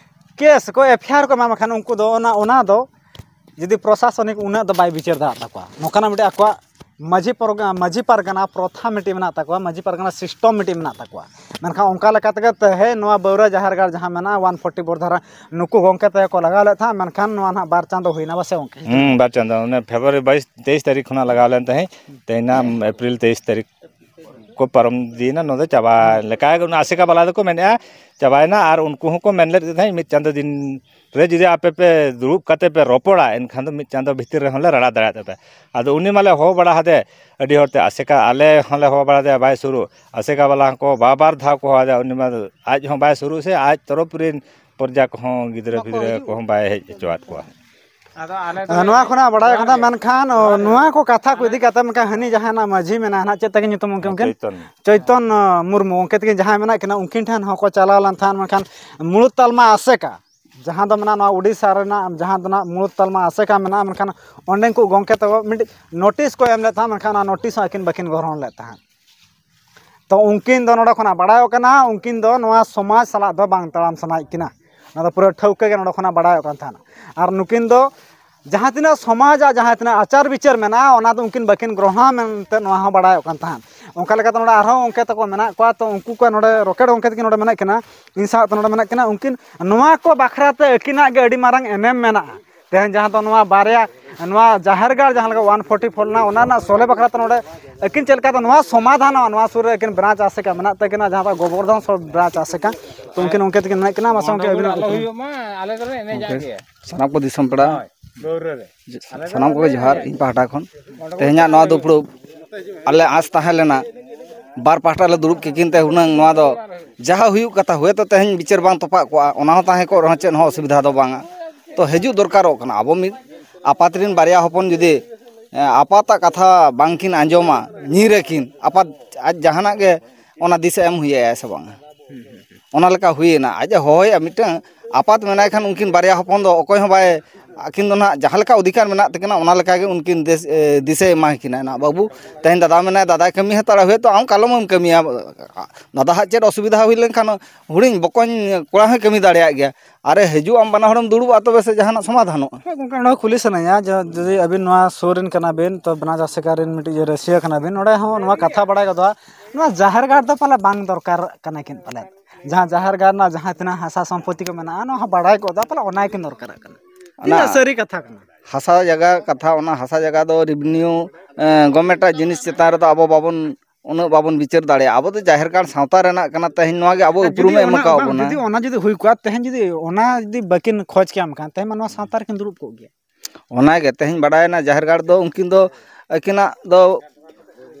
ᱠᱮᱥ ᱠᱚ, ᱮᱯᱷ ᱟᱭ ᱟᱨ ᱠᱚ ᱮᱢᱟᱢ ᱠᱷᱟᱱ, ᱩᱱᱠᱩ ᱫᱚ ᱚᱱᱟ, ᱚᱱᱟ ᱫᱚ ᱡᱩᱫᱤ ᱯᱨᱚᱥᱟᱥᱚᱱᱤᱠ ᱩᱱᱟᱹᱜ ᱫᱚ ᱵᱟᱭ ᱵᱤᱪᱟᱹᱨ ᱫᱟᱲᱮᱭᱟᱜ ᱛᱟᱠᱚᱣᱟ, ᱱᱚᱝᱠᱟᱱᱟᱜ ᱢᱤᱫᱴᱮᱱ ᱟᱠᱚᱣᱟᱜ ᱢᱟᱹᱡᱷᱤ ᱯᱟᱨᱜᱟ-, ᱢᱟᱹᱡᱷᱤ ᱯᱟᱨᱜᱟᱱᱟ ᱯᱨᱚᱛᱷᱟ ᱢᱤᱫᱴᱮᱱ ᱢᱮᱱᱟᱜ ᱛᱟᱠᱚᱣᱟ, ᱢᱟᱹᱡᱷᱤ ᱯᱟᱨᱜᱟᱱᱟ ᱥᱤᱥᱴᱚᱢ ᱢᱤᱫᱴᱮᱱ ᱢᱮᱱᱟᱜ ᱛᱟᱠᱚᱣᱟ᱾ ᱢᱮᱱᱠᱷᱟᱱ ᱚᱱᱠᱟ ᱞᱮᱠᱟ ᱛᱮᱜᱮ ᱛᱮᱦᱮᱧ ᱱᱚᱣᱟ ᱵᱟᱹᱣᱨᱟ ᱡᱟᱦᱮᱨ ᱜᱟᱲ ᱡᱟᱦᱟᱸ ᱢᱮᱱᱟᱜᱼᱟ, ᱚᱣᱟᱱ ᱯᱷᱳᱨᱴᱤ ᱵᱳᱨ ᱫᱷᱟᱨᱟ, ᱱᱩᱠᱩ ᱜᱚᱢᱠᱮ ᱛᱮᱜᱮ ᱠᱚ ᱞᱟᱜᱟᱣ ᱞᱮᱫ ᱛᱟᱦᱮᱸᱫ, ᱢᱮᱱᱠᱷᱟᱱ ᱱᱚᱣᱟ ᱱᱟᱦᱟᱜ ᱵᱟᱨ ᱪᱟᱸᱫᱚ ᱦᱩᱭᱱᱟ ᱵᱟᱥᱮ ᱜᱚᱢᱠᱮ? ᱦᱩᱸ, ᱵᱟᱨ ᱪᱟᱸᱫᱚ, ᱚᱱᱮ ᱯᱷᱮᱵᱽᱨᱩᱣᱟᱨᱤ ᱵᱟᱭᱤᱥ, ᱛᱮᱭᱤᱥ ᱛᱟᱹᱨᱤᱠᱷ ᱠᱷᱚᱱᱟᱜ ᱞᱟᱜᱟᱣ ᱞᱮᱱ ᱛᱟᱦᱮᱸᱫ, ᱛᱮᱦᱮᱧ ᱱᱟᱜ ᱮᱯᱨᱤᱞ ᱛᱮᱭᱤᱥ ᱛᱟᱹᱨᱤᱠᱷ᱾ ᱠᱚ ᱯᱟᱨᱚᱢ ᱤᱫᱤᱭᱮᱱᱟ, ᱱᱚᱣᱟ ᱫᱚ ᱪᱟᱵᱟ ᱞᱮᱠᱟ ᱜᱮ᱾ ᱚᱱᱟ ᱟᱥᱮᱠᱟ ᱵᱟᱞᱟ ᱫᱚᱠᱚ ᱢᱮᱱᱮᱫᱼᱟ ᱪᱟᱵᱟᱭᱮᱱᱟ, ᱟᱨ ᱩᱱᱠᱩ ᱦᱚᱸᱠᱚ ᱢᱮᱱ ᱞᱮᱫ ᱜᱮ ᱛᱟᱦᱮᱸᱫ ᱢᱤᱫ ᱪᱟᱸᱫᱚ ᱫᱤᱱ ᱨᱮ ᱡᱩᱫᱤ ᱟᱯᱮ ᱯᱮ ᱫᱩᱲᱩᱵ ᱠᱟᱛᱮ ᱯᱮ ᱨᱚᱯᱚᱲᱟ, ᱮᱱᱠᱷᱟᱱ ᱫᱚ ᱢᱤᱫ ᱪᱟᱸᱫᱚ ᱵᱷᱤᱛᱤᱨ ᱨᱮᱦᱚᱸ ᱞᱮ ᱨᱟᱲᱟ ᱫᱟᱲᱮᱭᱟᱜ ᱛᱟᱯᱮᱭᱟ᱾ ᱟᱫᱚ ᱩᱱᱤ ᱢᱟᱞᱮ ᱦᱚᱦᱚ ᱵᱟᱲᱟ ᱟᱫᱮ ᱟᱹᱰᱤ ᱦᱚᱲᱛᱮ, ᱟᱥᱮᱠᱟ ᱟᱞᱮ ᱦᱚᱸᱞᱮ ᱦᱚᱦᱚ ᱵᱟᱲᱟ ᱟᱫᱮᱭᱟ, ᱵᱟᱭ ᱥᱩᱨᱩᱜ᱾ ᱟᱥᱮᱠᱟ ᱵᱟᱞᱟ ᱦᱚᱸᱠᱚ ᱵᱟᱨ ᱵᱟᱨ ᱫᱷᱟᱣ ᱠᱚ ᱦᱚᱦᱚ ᱟᱫᱮᱭᱟ, ᱩᱱᱤ ᱢᱟ ᱟᱡ ᱦᱚᱸ ᱵᱟᱭ ᱥᱩᱨᱩᱜ ᱥᱮ ᱟᱡ ᱛᱚᱨᱚᱯ ᱨᱮᱱ ᱯᱨᱚᱡᱟ ᱠᱚᱦᱚᱸ, ᱜᱤᱫᱽᱨᱟᱹ ᱯᱤᱫᱽᱨᱟᱹ ᱠᱚᱦᱚᱸ ᱵᱟᱭ ᱦᱮᱡ ᱦᱚᱪᱚᱣᱟᱫ ᱠᱚᱣᱟ᱾ ᱟᱫᱚ ᱟᱞᱮ ᱫᱚ ᱱᱚᱣᱟ ᱠᱷᱚᱱᱟᱜ ᱵᱟᱲᱟᱭᱚᱜ ᱠᱟᱱ ᱛᱟᱦᱮᱸ, ᱢᱮᱱᱠᱷᱟᱱ ᱚ, ᱱᱚᱣᱟ ᱠᱚ ᱠᱟᱛᱷᱟ ᱠᱚ ᱤᱫᱤ ᱠᱟᱛᱮ ᱢᱮᱱᱠᱷᱟᱱ ᱦᱟᱹᱱᱤ ᱡᱟᱦᱟᱸᱭ ᱱᱟᱜ ᱢᱟᱹᱡᱷᱤ ᱢᱮᱱᱟᱭᱟ ᱱᱟᱜ, ᱪᱮᱫ ᱛᱟᱹᱠᱤᱱ ᱧᱩᱛᱩᱢ ᱜᱚᱢᱠᱮ? ᱩᱱᱠᱤᱱ ᱪᱳᱭᱛᱚᱱ᱾ ᱪᱳᱭᱛᱚᱱ, ᱚ, ᱢᱩᱨᱢᱩ, ᱩᱱᱠᱤᱱ ᱛᱟᱹᱠᱤᱱ ᱡᱟᱦᱟᱸᱭ ᱢᱮᱱᱟᱜ ᱠᱤᱱᱟ, ᱩᱱᱠᱤᱱ ᱴᱷᱮᱱ ᱦᱚᱸᱠᱚ ᱪᱟᱞᱟᱣ ᱞᱮᱱ ᱛᱟᱦᱮᱸᱫ, ᱢᱮᱱᱠᱷᱟᱱ ᱢᱩᱲᱩᱫ ᱛᱟᱞᱢᱟ ᱟᱥᱮᱠᱟ, ᱡᱟᱦᱟᱸ ᱫᱚ ᱢᱮᱱᱟᱜᱼᱟ ᱱᱚᱣᱟ ᱩᱰᱤᱥᱟ ᱨᱮᱱᱟᱜ, ᱡᱟᱦᱟᱸ ᱫᱚ ᱱᱟᱜ ᱢᱩᱲᱩᱫ ᱛᱟᱞᱢᱟ ᱟᱥᱮᱠᱟ ᱢᱮᱱᱟᱜᱼᱟ, ᱢᱮᱱᱠᱷᱟᱱ ᱚᱸᱰᱮᱱ ᱠᱚ ᱜᱚᱢᱠᱮ ᱛᱟᱠᱚ ᱢᱤᱫᱴᱤᱡ ᱱᱳᱴᱤᱥ ᱠᱚ ᱮᱢ ᱞᱮᱫ ᱛᱟᱦᱮᱸᱫ, ᱢᱮᱱᱠᱷᱟᱱ ᱚᱱᱟ ᱱᱳᱴᱤᱥ ᱦᱚᱸ ᱟᱹᱠᱤᱱ ᱵᱟᱹᱠᱤᱱ ᱜᱨᱚᱦᱚᱱ ᱞᱮᱫ ᱛᱟᱦᱮᱸᱫ᱾ ᱛᱚ ᱩᱱᱠᱤᱱ ᱫᱚ ᱱᱚᱰᱮ ᱠᱷᱚᱱᱟᱜ ᱵᱟᱲᱟᱭᱚᱜ ᱠᱟᱱᱟ, ᱩᱱᱠᱤᱱ ᱫᱚ ᱱᱚᱣᱟ ᱥᱚᱢᱟᱡᱽ ᱥᱟᱞᱟᱜ ᱫᱚ ᱵᱟᱝ ᱛᱟᱲᱟᱢ ᱥᱟᱱᱟᱭᱮᱫ ᱠᱤᱱᱟ᱾ ᱚᱱᱟ ᱫᱚ ᱯᱩᱨᱟᱹ ᱴᱷᱟᱹᱣᱠᱟᱹ ᱜᱮ ᱱᱚᱰᱮ ᱠᱷᱚᱱᱟᱜ ᱵᱟᱲᱟᱭᱚᱜ ᱠᱟᱱ ᱛᱟᱦᱮᱱᱟ᱾ ᱟᱨ ᱱᱩᱠᱤᱱ ᱫᱚ ᱡᱟᱦᱟᱸ ᱛᱤᱱᱟᱹᱜ ᱥᱚᱢᱟᱡᱽ ᱟᱜ ᱡᱟᱦᱟᱸ ᱛᱤᱱᱟᱹᱜ ᱟᱪᱟᱨ ᱵᱤᱪᱟᱹᱨ ᱢᱮᱱᱟᱜᱼᱟ, ᱚᱱᱟ ᱫᱚ ᱩᱱᱠᱤᱱ ᱵᱟᱹᱠᱤᱱ ᱜᱨᱚᱦᱚᱱᱟ ᱢᱮᱱᱛᱮ ᱱᱚᱣᱟ ᱦᱚᱸ ᱵᱟᱲᱟᱭᱚᱜ ᱠᱟᱱ ᱛᱟᱦᱮᱸᱫ᱾ ᱚᱱᱠᱟ ᱞᱮᱠᱟᱛᱮ ᱱᱚᱰᱮ ᱟᱨᱦᱚᱸ ᱜᱚᱢᱠᱮ ᱛᱟᱠᱚ ᱢᱮᱱᱟᱜ ᱠᱚᱣᱟ, ᱛᱚ ᱩᱱᱠᱩ ᱠᱚ ᱱᱚᱰᱮ ᱨᱚᱠᱮᱴ ᱜᱚᱢᱠᱮ ᱛᱟᱹᱠᱤᱱ ᱱᱚᱰᱮ ᱢᱮᱱᱟᱜ ᱠᱤᱱᱟ, ᱤᱧ ᱥᱟᱶᱛᱮ ᱱᱚᱰᱮ ᱢᱮᱱᱟᱜ ᱠᱤᱱᱟ, ᱩᱱᱠᱤᱱ ᱱᱚᱣᱟ ᱠᱚ ᱵᱟᱠᱷᱨᱟ ᱛᱮ ᱟᱹᱠᱤᱱᱟᱜ ᱜᱮ ᱟᱹᱰᱤ ᱢᱟᱨᱟᱝ ᱮᱱᱮᱢ ᱢᱮᱱᱟᱜᱼᱟ᱾ ᱛᱮᱦᱮᱧ ᱡᱟᱦᱟᱸ ᱫᱚ ᱱᱚᱣᱟ ᱵᱟᱨᱭᱟ, ᱱᱚᱣᱟ ᱡᱟᱦᱮᱨ ᱜᱟᱲ ᱡᱟᱦᱟᱸ ᱞᱮᱠᱟ ᱚᱣᱟᱱ ᱯᱷᱳᱨᱴᱤ ᱯᱷᱳᱨ ᱨᱮᱱᱟᱜ, ᱚᱱᱟ ᱨᱮᱱᱟᱜ ᱥᱚᱞᱦᱮ ᱵᱟᱠᱷᱨᱟ ᱛᱮ ᱱᱚᱰᱮ ᱟᱹᱠᱤᱱ ᱪᱮᱫ ᱞᱮᱠᱟ ᱛᱮ ᱱᱚᱣᱟ ᱥᱚᱢᱟᱫᱷᱟᱱᱚᱜᱼᱟ, ᱱᱚᱣᱟ ᱥᱩᱨ ᱨᱮ ᱟᱹᱠᱤᱱ ᱵᱨᱟᱧᱪ ᱟᱥᱮᱠᱟ ᱢᱮᱱᱟᱜ ᱛᱟᱹᱠᱤᱱᱟ, ᱡᱟᱦᱟᱸ ᱫᱚ ᱜᱳᱵᱚᱨᱫᱷᱚᱱ ᱥᱚᱨ ᱵᱨᱟᱧᱪ ᱟᱥᱮᱠᱟ᱾ ᱛᱚ ᱩᱱᱠᱤᱱ ᱚᱱᱠᱟ ᱛᱮᱠᱤᱱ ᱢᱮᱱᱟᱜ ᱠᱤᱱᱟ, ᱢᱟᱥᱮ ᱜᱚᱢᱠᱮ ᱟᱹᱵᱤᱱᱟᱜ ᱟᱞᱚ ᱠᱩᱠᱞᱤ᱾ ᱦᱩᱭᱩᱜ ᱢᱟ, ᱟᱞᱮ ᱫᱚᱞᱮ ᱮᱱᱮᱡᱟᱜ ᱜᱮᱭᱟ᱾ ᱥᱟᱱᱟᱢ ᱠᱚ ᱫᱤᱥᱚᱢ ᱯᱮᱲᱟ, ᱦᱳᱭ, ᱵᱟᱹᱣᱨᱟᱹ ᱨᱮ᱾ ᱥᱟᱱᱟᱢ ᱠᱚᱜᱮ ᱡᱚᱦᱟᱨ᱾ ᱤᱧ ᱯᱟᱦᱴᱟ ᱠᱷᱚᱱ ᱛᱮᱦᱮᱧᱟᱜ ᱱᱚᱣᱟ ᱫᱩᱯᱲᱩᱵ ᱟᱞᱮ ᱟᱸᱥ ᱛᱟᱦᱮᱸ ᱞᱮᱱᱟ, ᱵᱟᱨ ᱯᱟᱦᱴᱟ ᱞᱮ ᱫᱩᱲᱩᱵ ᱠᱮᱠᱤᱱ ᱛᱮ ᱦᱩᱱᱟᱹᱝ ᱱᱚᱣᱟ ᱫᱚ ᱡᱟᱦᱟᱸ ᱦᱩᱭᱩᱜ ᱠᱟᱛᱷᱟ, ᱦᱳᱭᱛᱳ ᱛᱮᱦᱮᱧ ᱵᱤᱪᱟᱹᱨ ᱵᱟᱝ ᱛᱚᱯᱟᱜ ᱠᱚᱜᱼᱟ, ᱚᱱᱟ ᱦᱚᱸ ᱛᱟᱦᱮᱸ ᱠᱚᱜ ᱨᱮᱦᱚᱸ ᱪᱮᱫ ᱦᱚᱸ ᱚᱥᱩᱵᱤᱫᱷᱟ ᱫᱚ ᱵᱟᱝᱟ᱾ ᱛᱚ ᱦᱤᱡᱩᱜ ᱫᱚᱨᱠᱟᱨᱚᱜ ᱠᱟᱱᱟ, ᱟᱵᱚ ᱢᱤᱫ ᱟᱯᱟᱛ ᱨᱮᱱ ᱵᱟᱨᱭᱟ ᱦᱚᱯᱚᱱ ᱡᱩᱫᱤ, ᱮ, ᱟᱯᱟᱛᱟᱜ ᱠᱟᱛᱷᱟ ᱵᱟᱝᱠᱤᱱ ᱟᱸᱡᱚᱢᱟ, ᱧᱤᱨ ᱟᱹᱠᱤᱱ, ᱟᱯᱟᱛ ᱟᱡ ᱡᱟᱦᱟᱱᱟᱜ ᱜᱮ ᱚᱱᱟ ᱫᱤᱥᱟᱹ ᱮᱢ ᱦᱩᱭᱟᱭᱟ ᱥᱮ ᱵᱟᱝᱟ? ᱚᱱᱟ ᱞᱮᱠᱟ ᱦᱩᱭᱮᱱᱟ, ᱟᱡ ᱮ ᱦᱚᱦᱚᱭᱟ ᱢᱤᱫᱴᱟᱝ, ᱟᱯᱟᱛ ᱢᱮᱱᱟᱭ ᱠᱷᱟᱱ ᱩᱱᱠᱤᱱ ᱵᱟᱨᱭᱟ ᱦᱚᱯᱚᱱ ᱫᱚ ᱚᱠᱚᱭ ᱦᱚᱸ ᱵᱟᱭ, ᱟᱹᱠᱤᱱ ᱫᱚ ᱱᱟᱦᱟᱜ ᱡᱟᱦᱟᱸ ᱞᱮᱠᱟ ᱚᱫᱷᱤᱠᱟᱨ ᱢᱮᱱᱟᱜ ᱛᱟᱹᱠᱤᱱᱟ ᱚᱱᱟ ᱞᱮᱠᱟ ᱜᱮ ᱩᱱᱠᱤᱱ ᱫᱤᱥ-, ᱮ, ᱫᱤᱥᱟᱹᱭ ᱮᱢᱟ ᱠᱤᱱᱟ ᱱᱟᱦᱟᱜ, "ᱵᱟᱹᱵᱩ, ᱛᱮᱦᱮᱧ ᱫᱟᱫᱟ ᱢᱮᱱᱟᱭ, ᱫᱟᱫᱟᱭ ᱠᱟᱹᱢᱤ ᱦᱟᱛᱟᱲᱟ, ᱦᱳᱭᱛᱳ ᱟᱢ ᱠᱟᱞᱚᱢᱮᱢ ᱠᱟᱹᱢᱤᱭᱟ, ᱫᱟᱫᱟ ᱦᱟᱜ ᱪᱮᱫ ᱚᱥᱩᱵᱤᱫᱷᱟ ᱦᱩᱭ ᱞᱮᱱᱠᱷᱟᱱ ᱦᱩᱰᱤᱧ ᱵᱚᱠᱚᱧ ᱠᱚᱲᱟ ᱦᱚᱸᱭ ᱠᱟᱹᱢᱤ ᱫᱟᱲᱮᱭᱟᱜ ᱜᱮᱭᱟ, ᱟᱨᱮ ᱦᱤᱡᱩᱜ ᱟᱢ ᱵᱟᱱᱟ ᱦᱚᱲᱮᱢ ᱫᱩᱲᱩᱵᱼᱟ ᱛᱚᱵᱮ ᱥᱮ ᱡᱟᱦᱟᱱᱟᱜ ᱥᱚᱢᱟᱫᱷᱟᱱᱚᱜᱼᱟ?" ᱦᱮᱸ ᱜᱚᱢᱠᱮ, ᱱᱚᱣᱟ ᱠᱩᱞᱤ ᱥᱟᱱᱟᱧᱟ ᱡᱮ ᱡᱩᱫᱤ ᱟᱹᱵᱤᱱ ᱱᱚᱣᱟ ᱥᱩᱨ ᱨᱮᱱ ᱠᱟᱱᱟ ᱵᱤᱱ, ᱛᱚ ᱵᱮᱱᱟᱣ ᱪᱟᱥᱤᱠᱟ ᱨᱮᱱ ᱢᱤᱫᱴᱤᱡ ᱨᱟᱹᱥᱤᱭᱟᱹ ᱠᱟᱱᱟ ᱵᱤᱱ, ᱱᱚᱰᱮ ᱦᱚᱸ ᱱᱚᱣᱟ ᱠᱟᱛᱷᱟ ᱵᱟᱲᱟᱭ ᱜᱚᱫᱚᱜᱼᱟ, ᱱᱚᱣᱟ ᱡᱟᱦᱮᱨ ᱜᱟᱲ ᱫᱚ ᱯᱟᱞᱮ ᱵᱟᱝ ᱫᱚᱨᱠᱟᱨ ᱠᱟᱱᱟ ᱠᱤᱱ ᱯᱟᱞᱮ, ᱡᱟᱦᱟᱸ ᱡᱟᱦᱮᱨ ᱜᱟᱲ ᱨᱮᱱᱟᱜ ᱡᱟᱦᱟᱸ ᱛᱤᱱᱟᱹᱜ ᱦᱟᱥᱟ ᱥᱚᱢᱯᱚᱛᱤ ᱠᱚ ᱢᱮᱱᱟᱜᱼᱟ, ᱱᱚᱣᱟ ᱦᱚᱸ ᱵᱟᱲᱟᱭ ᱜᱚᱫᱟ ᱯᱟᱞᱮ, ᱚᱱᱟ ᱜᱮᱠᱤᱱ ᱫᱚᱨᱠᱟᱨᱟᱜ ᱠᱟᱱᱟ᱾ ᱚᱱᱟ ᱛᱤᱱᱟᱹᱜ ᱥᱟᱹᱨᱤ ᱠᱟᱛᱷᱟ ᱠᱟᱱᱟ? ᱦᱟᱥᱟ ᱡᱟᱭᱜᱟ ᱠᱟᱛᱷᱟ, ᱚᱱᱟ ᱦᱟᱥᱟ ᱡᱟᱭᱜᱟ ᱫᱚ ᱨᱮᱵᱷᱤᱱᱤᱭᱩ, ᱮᱸ, ᱜᱚᱵᱷᱨᱱᱢᱮᱱᱴ ᱟᱜ ᱡᱤᱱᱤᱥ ᱪᱮᱛᱟᱱ ᱨᱮᱫᱚ ᱟᱵᱚ ᱵᱟᱵᱚᱱ ᱩᱱᱟᱹᱜ ᱵᱟᱵᱚᱱ ᱵᱤᱪᱟᱹᱨ ᱫᱟᱲᱮᱭᱟᱜᱼᱟ᱾ ᱟᱵᱚ ᱫᱚ ᱡᱟᱦᱮᱨ ᱜᱟᱲ ᱥᱟᱶᱛᱟ ᱨᱮᱱᱟᱜ ᱠᱟᱱᱟ, ᱛᱮᱦᱮᱧ ᱱᱚᱣᱟ ᱜᱮ ᱟᱵᱚ ᱟᱨ ᱩᱯᱨᱩᱢᱮ ᱡᱩᱫᱤ ᱮᱢ ᱚᱱᱟ ᱟᱠᱟᱣᱟᱫ ᱵᱟᱝ, ᱵᱚᱱᱟ᱾ ᱡᱩᱫᱤ ᱚᱱᱟ ᱡᱩᱫᱤ ᱦᱩᱭ ᱠᱚᱜᱼᱟ, ᱛᱮᱦᱮᱧ ᱡᱩᱫᱤ ᱚᱱᱟ ᱡᱩᱫᱤ ᱵᱟᱹᱠᱤᱱ ᱠᱷᱚᱡᱽ ᱠᱮᱭᱟ, ᱢᱮᱱᱠᱷᱟᱱ ᱛᱮᱦᱮᱧ ᱢᱟ ᱱᱚᱣᱟ ᱥᱟᱶᱛᱟ ᱨᱮᱠᱤᱱ ᱫᱩᱲᱩᱵ ᱠᱚᱜ ᱜᱮᱭᱟ᱾ ᱚᱱᱟᱜᱮ ᱛᱮᱦᱮᱧ ᱵᱟᱰᱟᱭᱮᱱᱟ, ᱡᱟᱦᱮᱨ ᱜᱟᱲ ᱫᱚ ᱩᱱᱠᱤᱱ ᱫᱚ ᱟᱹᱠᱤᱱᱟᱜ ᱫᱚ,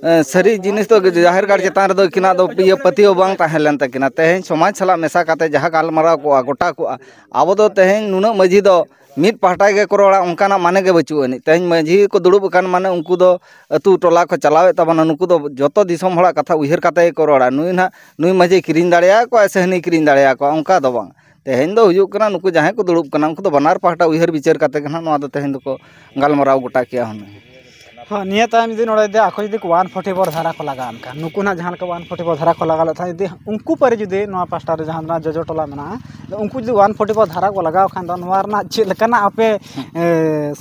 ᱮ, ᱥᱟᱹᱨᱤ ᱡᱤᱱᱤᱥ ᱫᱚ ᱡᱟᱦᱮᱨ ᱜᱟᱲ ᱪᱮᱛᱟᱱ ᱨᱮᱫᱚ ᱟᱹᱠᱤᱱᱟᱜ ᱫᱚ ᱤᱭᱟᱹ ᱯᱟᱹᱛᱭᱟᱹᱣ ᱵᱟᱝ ᱛᱟᱦᱮᱸ ᱞᱮᱱ ᱛᱟᱹᱠᱤᱱᱟ᱾ ᱛᱮᱦᱮᱧ ᱥᱚᱢᱟᱡᱽ ᱥᱟᱞᱟᱜ ᱢᱮᱥᱟ ᱠᱟᱛᱮ ᱡᱟᱦᱟᱸ ᱜᱟᱞᱢᱟᱨᱟᱣ ᱠᱚᱜᱼᱟ, ᱜᱚᱴᱟ ᱠᱚᱜᱼᱟ, ᱟᱵᱚ ᱫᱚ ᱛᱮᱦᱮᱧ ᱱᱩᱱᱟᱹᱜ ᱢᱟᱹᱡᱷᱤ ᱫᱚ ᱢᱤᱫ ᱯᱟᱦᱴᱟ ᱜᱮᱠᱚ ᱨᱚᱲᱟ, ᱚᱱᱠᱟᱱᱟᱜ ᱢᱟᱱᱮ ᱜᱮ ᱵᱟᱹᱪᱩᱜ ᱟᱹᱱᱤᱡ᱾ ᱛᱮᱦᱮᱧ ᱢᱟᱹᱡᱷᱤ ᱠᱚ ᱫᱩᱲᱩᱵ ᱟᱠᱟᱱ ᱢᱟᱱᱮ ᱩᱱᱠᱩ ᱫᱚ ᱟᱹᱛᱩ ᱴᱚᱞᱟ ᱠᱚ ᱪᱟᱞᱟᱣᱮᱫ ᱛᱟᱵᱚᱱᱟ, ᱱᱩᱠᱩ ᱫᱚ ᱡᱚᱛᱚ ᱫᱤᱥᱚᱢ ᱦᱚᱲᱟᱜ ᱠᱟᱛᱷᱟ ᱩᱭᱦᱟᱹᱨ ᱠᱟᱛᱮ ᱜᱮᱠᱚ ᱨᱚᱲᱟ᱾ ᱱᱩᱭ ᱱᱟᱦᱟᱜ, ᱱᱩᱭ ᱢᱟᱹᱡᱷᱤ ᱠᱤᱨᱤᱧ ᱫᱟᱲᱮᱭᱟᱠᱚᱣᱟ ᱥᱮ ᱦᱟᱹᱱᱤ ᱠᱤᱨᱤᱧ ᱫᱟᱲᱮᱭᱟᱠᱚᱣᱟ, ᱚᱱᱠᱟ ᱫᱚ ᱵᱟᱝ᱾ ᱛᱮᱦᱮᱧ ᱫᱚ ᱦᱩᱭᱩᱜ ᱠᱟᱱᱟ, ᱱᱩᱠᱩ ᱡᱟᱦᱟᱸᱭ ᱠᱚ ᱫᱩᱲᱩᱵ ᱠᱟᱱᱟ, ᱩᱱᱠᱩ ᱫᱚ ᱵᱟᱱᱟᱨ ᱯᱟᱦᱴᱟ ᱩᱭᱦᱟᱹᱨ ᱵᱤᱪᱟᱹᱨ ᱠᱟᱛᱮ ᱜᱮ ᱱᱟᱦᱟᱜ ᱱᱚᱣᱟ ᱫᱚ ᱛᱮᱦᱮᱧ ᱫᱚᱠᱚ ᱜᱟᱞᱢᱟᱨᱟᱣ ᱜᱚᱴᱟ ᱠᱮᱜᱼᱟ ᱦᱩᱱᱟᱹᱝ᱾ ᱦᱚᱸ, ᱱᱤᱭᱟᱹ ᱛᱟᱭᱚᱢ ᱡᱩᱫᱤ ᱱᱚᱰᱮ ᱡᱩᱫᱤ ᱟᱠᱚ ᱡᱩᱫᱤ ᱠᱚ ᱚᱣᱟᱱ ᱯᱷᱳᱨᱴᱤ ᱯᱷᱳᱨ ᱫᱷᱟᱨᱟ ᱠᱚ ᱞᱟᱜᱟᱣᱮᱱ ᱠᱷᱟᱱ, ᱱᱩᱠᱩ ᱱᱟᱦᱟᱜ ᱡᱟᱦᱟᱸ ᱞᱮᱠᱟ ᱚᱣᱟᱱ ᱯᱷᱳᱨᱴᱤ ᱯᱷᱳᱨ ᱫᱷᱟᱨᱟ ᱠᱚ ᱞᱟᱜᱟᱣ ᱞᱮᱫ ᱛᱟᱦᱮᱸᱫ, ᱡᱩᱫᱤ ᱩᱱᱠᱩ ᱯᱟᱹᱨᱤ ᱡᱩᱫᱤ ᱱᱚᱣᱟ ᱯᱟᱥᱴᱟ ᱨᱮ ᱡᱟᱦᱟᱸ ᱱᱚᱣᱟ ᱡᱚᱡᱚ ᱴᱚᱞᱟ ᱢᱮᱱᱟᱜᱼᱟ, ᱟᱫᱚ ᱩᱱᱠᱩ ᱡᱩᱫᱤ ᱚᱣᱟᱱ ᱯᱷᱳᱨᱴᱤ ᱯᱷᱳᱨ ᱫᱷᱟᱨᱟ ᱠᱚ ᱞᱟᱜᱟᱣ ᱠᱷᱟᱱ ᱫᱚ, ᱱᱚᱣᱟ ᱨᱮᱱᱟᱜ ᱪᱮᱫ ᱞᱮᱠᱟᱱᱟᱜ ᱟᱯᱮ, ᱮ,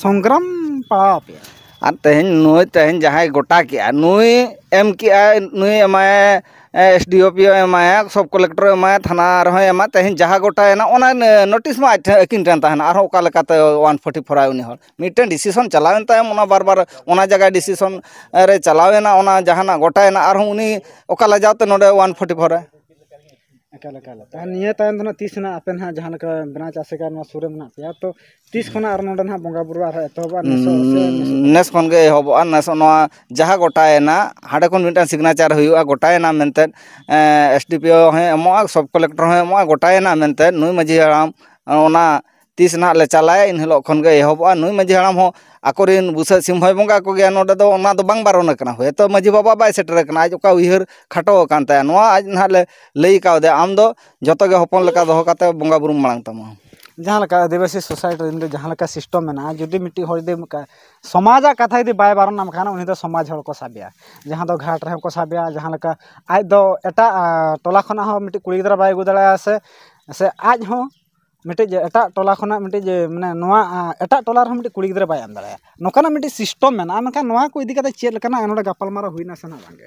ᱥᱚᱝᱜᱨᱟᱢ ᱯᱟᱲᱟᱣ ᱟᱯᱮᱭᱟ? ᱟᱨ ᱛᱮᱦᱮᱧ ᱱᱩᱭ, ᱛᱮᱦᱮᱧ ᱡᱟᱦᱟᱸᱭ ᱜᱚᱴᱟ ᱠᱮᱜᱼᱟ, ᱱᱩᱭ ᱮᱢ ᱠᱮᱜᱼᱟᱭ, ᱱᱩᱭ ᱮᱢᱟᱭ, ᱮᱥ ᱰᱤ ᱳ ᱯᱤ ᱮᱢᱟᱭᱟ, ᱥᱚᱵ ᱠᱚᱞᱮᱠᱴᱚᱨ ᱮᱢᱟᱭᱟ, ᱛᱷᱟᱱᱟ ᱨᱮᱦᱚᱸᱭ ᱮᱢᱟ᱾ ᱛᱮᱦᱮᱧ ᱡᱟᱦᱟᱸ ᱜᱚᱴᱟᱭᱮᱱᱟ, ᱚᱱᱟ ᱱᱳᱴᱤᱥ ᱢᱟ ᱟᱡ ᱴᱷᱮᱱ, ᱟᱹᱠᱤᱱ ᱴᱷᱮᱱ ᱛᱟᱦᱮᱱᱟ᱾ ᱟᱨᱦᱚᱸ ᱚᱠᱟ ᱞᱮᱠᱟᱛᱮ ᱚᱣᱟᱱ ᱯᱷᱳᱨᱴᱤ ᱯᱷᱳᱨᱟᱭ ᱩᱱᱤ ᱦᱚᱲ? ᱢᱤᱫᱴᱮᱱ ᱰᱤᱥᱤᱥᱚᱱ ᱪᱟᱞᱟᱣᱮᱱ ᱛᱟᱭᱚᱢ, ᱚᱱᱟ ᱵᱟᱨ ᱵᱟᱨ ᱚᱱᱟ ᱡᱟᱭᱜᱟ ᱰᱤᱥᱤᱥᱚᱱ ᱨᱮ ᱪᱟᱞᱟᱣᱮᱱᱟ, ᱚᱱᱟ ᱡᱟᱦᱟᱱᱟᱜ ᱜᱚᱴᱟᱭᱮᱱᱟ, ᱟᱨᱦᱚᱸ ᱩᱱᱤ ᱚᱠᱟ ᱞᱟᱡᱟᱣ ᱛᱮ ᱱᱚᱰᱮ ᱚᱣᱟᱱ ᱯᱷᱳᱨᱴᱤ ᱯᱷᱳᱨᱟᱭ? ᱮᱠᱟᱞ, ᱮᱠᱟᱞ᱾ ᱛᱟᱦᱞᱮ ᱱᱤᱭᱟᱹ ᱛᱟᱭᱚᱢ ᱫᱚ ᱱᱟᱜ ᱛᱤᱥ ᱱᱟᱜ ᱟᱯᱮ ᱱᱟᱜ ᱡᱟᱦᱟᱸ ᱞᱮᱠᱟ ᱵᱮᱱᱟᱣ ᱪᱟᱥ ᱟᱠᱟᱫ ᱱᱚᱣᱟ ᱥᱩᱨ ᱨᱮ ᱢᱮᱱᱟᱜ ᱯᱮᱭᱟ, ᱛᱚ ᱛᱤᱥ ᱠᱷᱚᱱᱟᱜ ᱟᱨ ᱱᱚᱰᱮ ᱱᱟᱜ ᱵᱚᱸᱜᱟ ᱵᱩᱨᱩ ᱟᱨᱦᱚᱸ ᱮᱛᱚᱦᱚᱵᱚᱜᱼᱟ? ᱱᱮᱥᱚᱜ ᱥᱮ ᱱᱮᱥᱚᱜ? ᱱᱮᱥ ᱠᱷᱚᱱ ᱜᱮ ᱮᱦᱚᱵᱚᱜᱼᱟ᱾ ᱱᱮᱥᱚᱜ ᱱᱚᱣᱟ ᱡᱟᱦᱟᱸ ᱜᱚᱴᱟᱭᱮᱱᱟ, ᱦᱟᱸᱰᱮ ᱠᱷᱚᱱ ᱢᱤᱫᱴᱟᱝ ᱥᱤᱜᱽᱱᱮᱪᱟᱨ ᱦᱩᱭᱩᱜᱼᱟ, ᱜᱚᱴᱟᱭᱮᱱᱟ ᱢᱮᱱᱛᱮ᱾ ᱮᱸ, ᱮᱥ ᱰᱤ ᱯᱤ ᱳ ᱦᱚᱸᱭ ᱮᱢᱚᱜᱼᱟ, ᱥᱚᱵ ᱠᱚᱞᱮᱠᱴᱚᱨ ᱦᱚᱸᱭ ᱮᱢᱚᱜᱼᱟ, ᱜᱚᱴᱟᱭᱮᱱᱟ ᱢᱮᱱᱛᱮ᱾ ᱱᱩᱭ ᱢᱟᱹᱡᱷᱤ ᱦᱟᱲᱟᱢ ᱚᱱᱟ ᱛᱤᱥ ᱱᱟᱦᱟᱜ ᱞᱮ ᱪᱟᱞᱟᱭᱟ, ᱤᱱ ᱦᱤᱞᱳᱜ ᱠᱷᱚᱱ ᱜᱮ ᱮᱦᱚᱵᱚᱜᱼᱟ᱾ ᱱᱩᱭ ᱢᱟᱹᱡᱷᱤ ᱦᱟᱲᱟᱢ ᱦᱚᱸ ᱟᱠᱚᱨᱮᱱ ᱵᱩᱥᱟᱹᱜ ᱥᱤᱢ ᱦᱚᱸᱭ ᱵᱚᱸᱜᱟ ᱟᱠᱚ ᱜᱮᱭᱟ᱾ ᱱᱚᱰᱮ ᱫᱚ ᱚᱱᱟ ᱫᱚ ᱵᱟᱝ ᱵᱟᱨᱚᱱ ᱟᱠᱟᱱᱟ᱾ ᱦᱚᱭᱛᱳ ᱢᱟᱹᱡᱷᱤ ᱵᱟᱵᱟ ᱵᱟᱭ ᱥᱮᱴᱮᱨ ᱟᱠᱟᱱᱟ, ᱟᱡ ᱚᱠᱟ ᱩᱭᱦᱟᱹᱨ ᱠᱷᱟᱴᱚ ᱟᱠᱟᱱ ᱛᱟᱭᱟ, ᱱᱚᱣᱟ ᱟᱡ ᱱᱟᱦᱟᱜ ᱞᱮ ᱞᱟᱹᱭ ᱠᱟᱣᱫᱮᱭᱟ, ᱟᱢ ᱫᱚ ᱡᱚᱛᱚ ᱜᱮ ᱦᱚᱯᱚᱱ ᱞᱮᱠᱟ ᱫᱚᱦᱚ ᱠᱟᱛᱮ ᱵᱚᱸᱜᱟ ᱵᱩᱨᱩᱢ ᱢᱟᱲᱟᱝ ᱛᱟᱢᱟ᱾ ᱡᱟᱦᱟᱸ ᱞᱮᱠᱟ ᱟᱹᱫᱤᱵᱟᱹᱥᱤ ᱥᱳᱥᱟᱭᱴᱤ ᱨᱮᱱ ᱫᱚ ᱡᱟᱦᱟᱸ ᱞᱮᱠᱟ ᱥᱤᱥᱴᱮᱢ ᱢᱮᱱᱟᱜᱼᱟ, ᱡᱩᱫᱤ ᱢᱤᱫᱴᱤᱡ ᱦᱚᱲ ᱡᱩᱫᱤ ᱚᱱᱠᱟ ᱥᱚᱢᱟᱡᱟᱜ ᱠᱟᱛᱷᱟ ᱡᱩᱫᱤ ᱵᱟᱭ ᱵᱟᱨᱚᱱᱟᱢ ᱠᱷᱟᱱ, ᱩᱱᱤ ᱫᱚ ᱥᱚᱢᱟᱡᱽ ᱦᱚᱲ ᱠᱚ ᱥᱟᱵᱮᱭᱟ᱾ ᱡᱟᱦᱟᱸ ᱫᱚ ᱜᱷᱟᱴ ᱨᱮᱦᱚᱸ ᱠᱚ ᱥᱟᱵᱮᱭᱟ, ᱡᱟᱦᱟᱸ ᱞᱮᱠᱟ ᱟᱡ ᱫᱚ ᱮᱴᱟᱜ, ᱟ, ᱴᱚᱞᱟ ᱠᱷᱚᱱᱟᱜ ᱦᱚᱸ ᱢᱤᱫᱴᱤᱡ ᱠᱩᱲᱤ ᱜᱤᱫᱽᱨᱟᱹ ᱵᱟᱭ ᱟᱹᱜᱩ ᱫᱟᱲᱮᱭᱟᱭᱟ, ᱥᱮ, ᱥᱮ ᱟᱡ ᱦᱚᱸ ᱢᱤᱫᱴᱤᱡ ᱮᱴᱟᱜ ᱴᱚᱞᱟ ᱠᱷᱚᱱᱟᱜ ᱢᱤᱫᱴᱤᱡ, ᱢᱟᱱᱮ, ᱱᱚᱣᱟ, ᱟ, ᱮᱴᱟᱜ ᱴᱚᱞᱟ ᱨᱮᱦᱚᱸ ᱢᱤᱫᱴᱤᱡ ᱠᱩᱲᱤ ᱜᱤᱫᱽᱨᱟᱹ ᱵᱟᱭ ᱮᱢ ᱫᱟᱲᱮᱭᱟᱭᱟ, ᱱᱚᱝᱠᱟᱱᱟᱜ ᱢᱤᱫᱴᱤᱡ ᱥᱤᱥᱴᱮᱢ ᱢᱮᱱᱟᱜᱼᱟ᱾ ᱢᱮᱱᱠᱷᱟᱱ ᱱᱚᱣᱟ ᱠᱚ ᱤᱫᱤ ᱠᱟᱛᱮ ᱪᱮᱫ ᱞᱮᱠᱟᱱᱟᱜ ᱱᱚᱰᱮ ᱜᱟᱯᱟᱞᱢᱟᱨᱟᱣ ᱦᱩᱭᱱᱟ ᱥᱮ ᱱᱟᱜ ᱵᱟᱝᱜᱮ?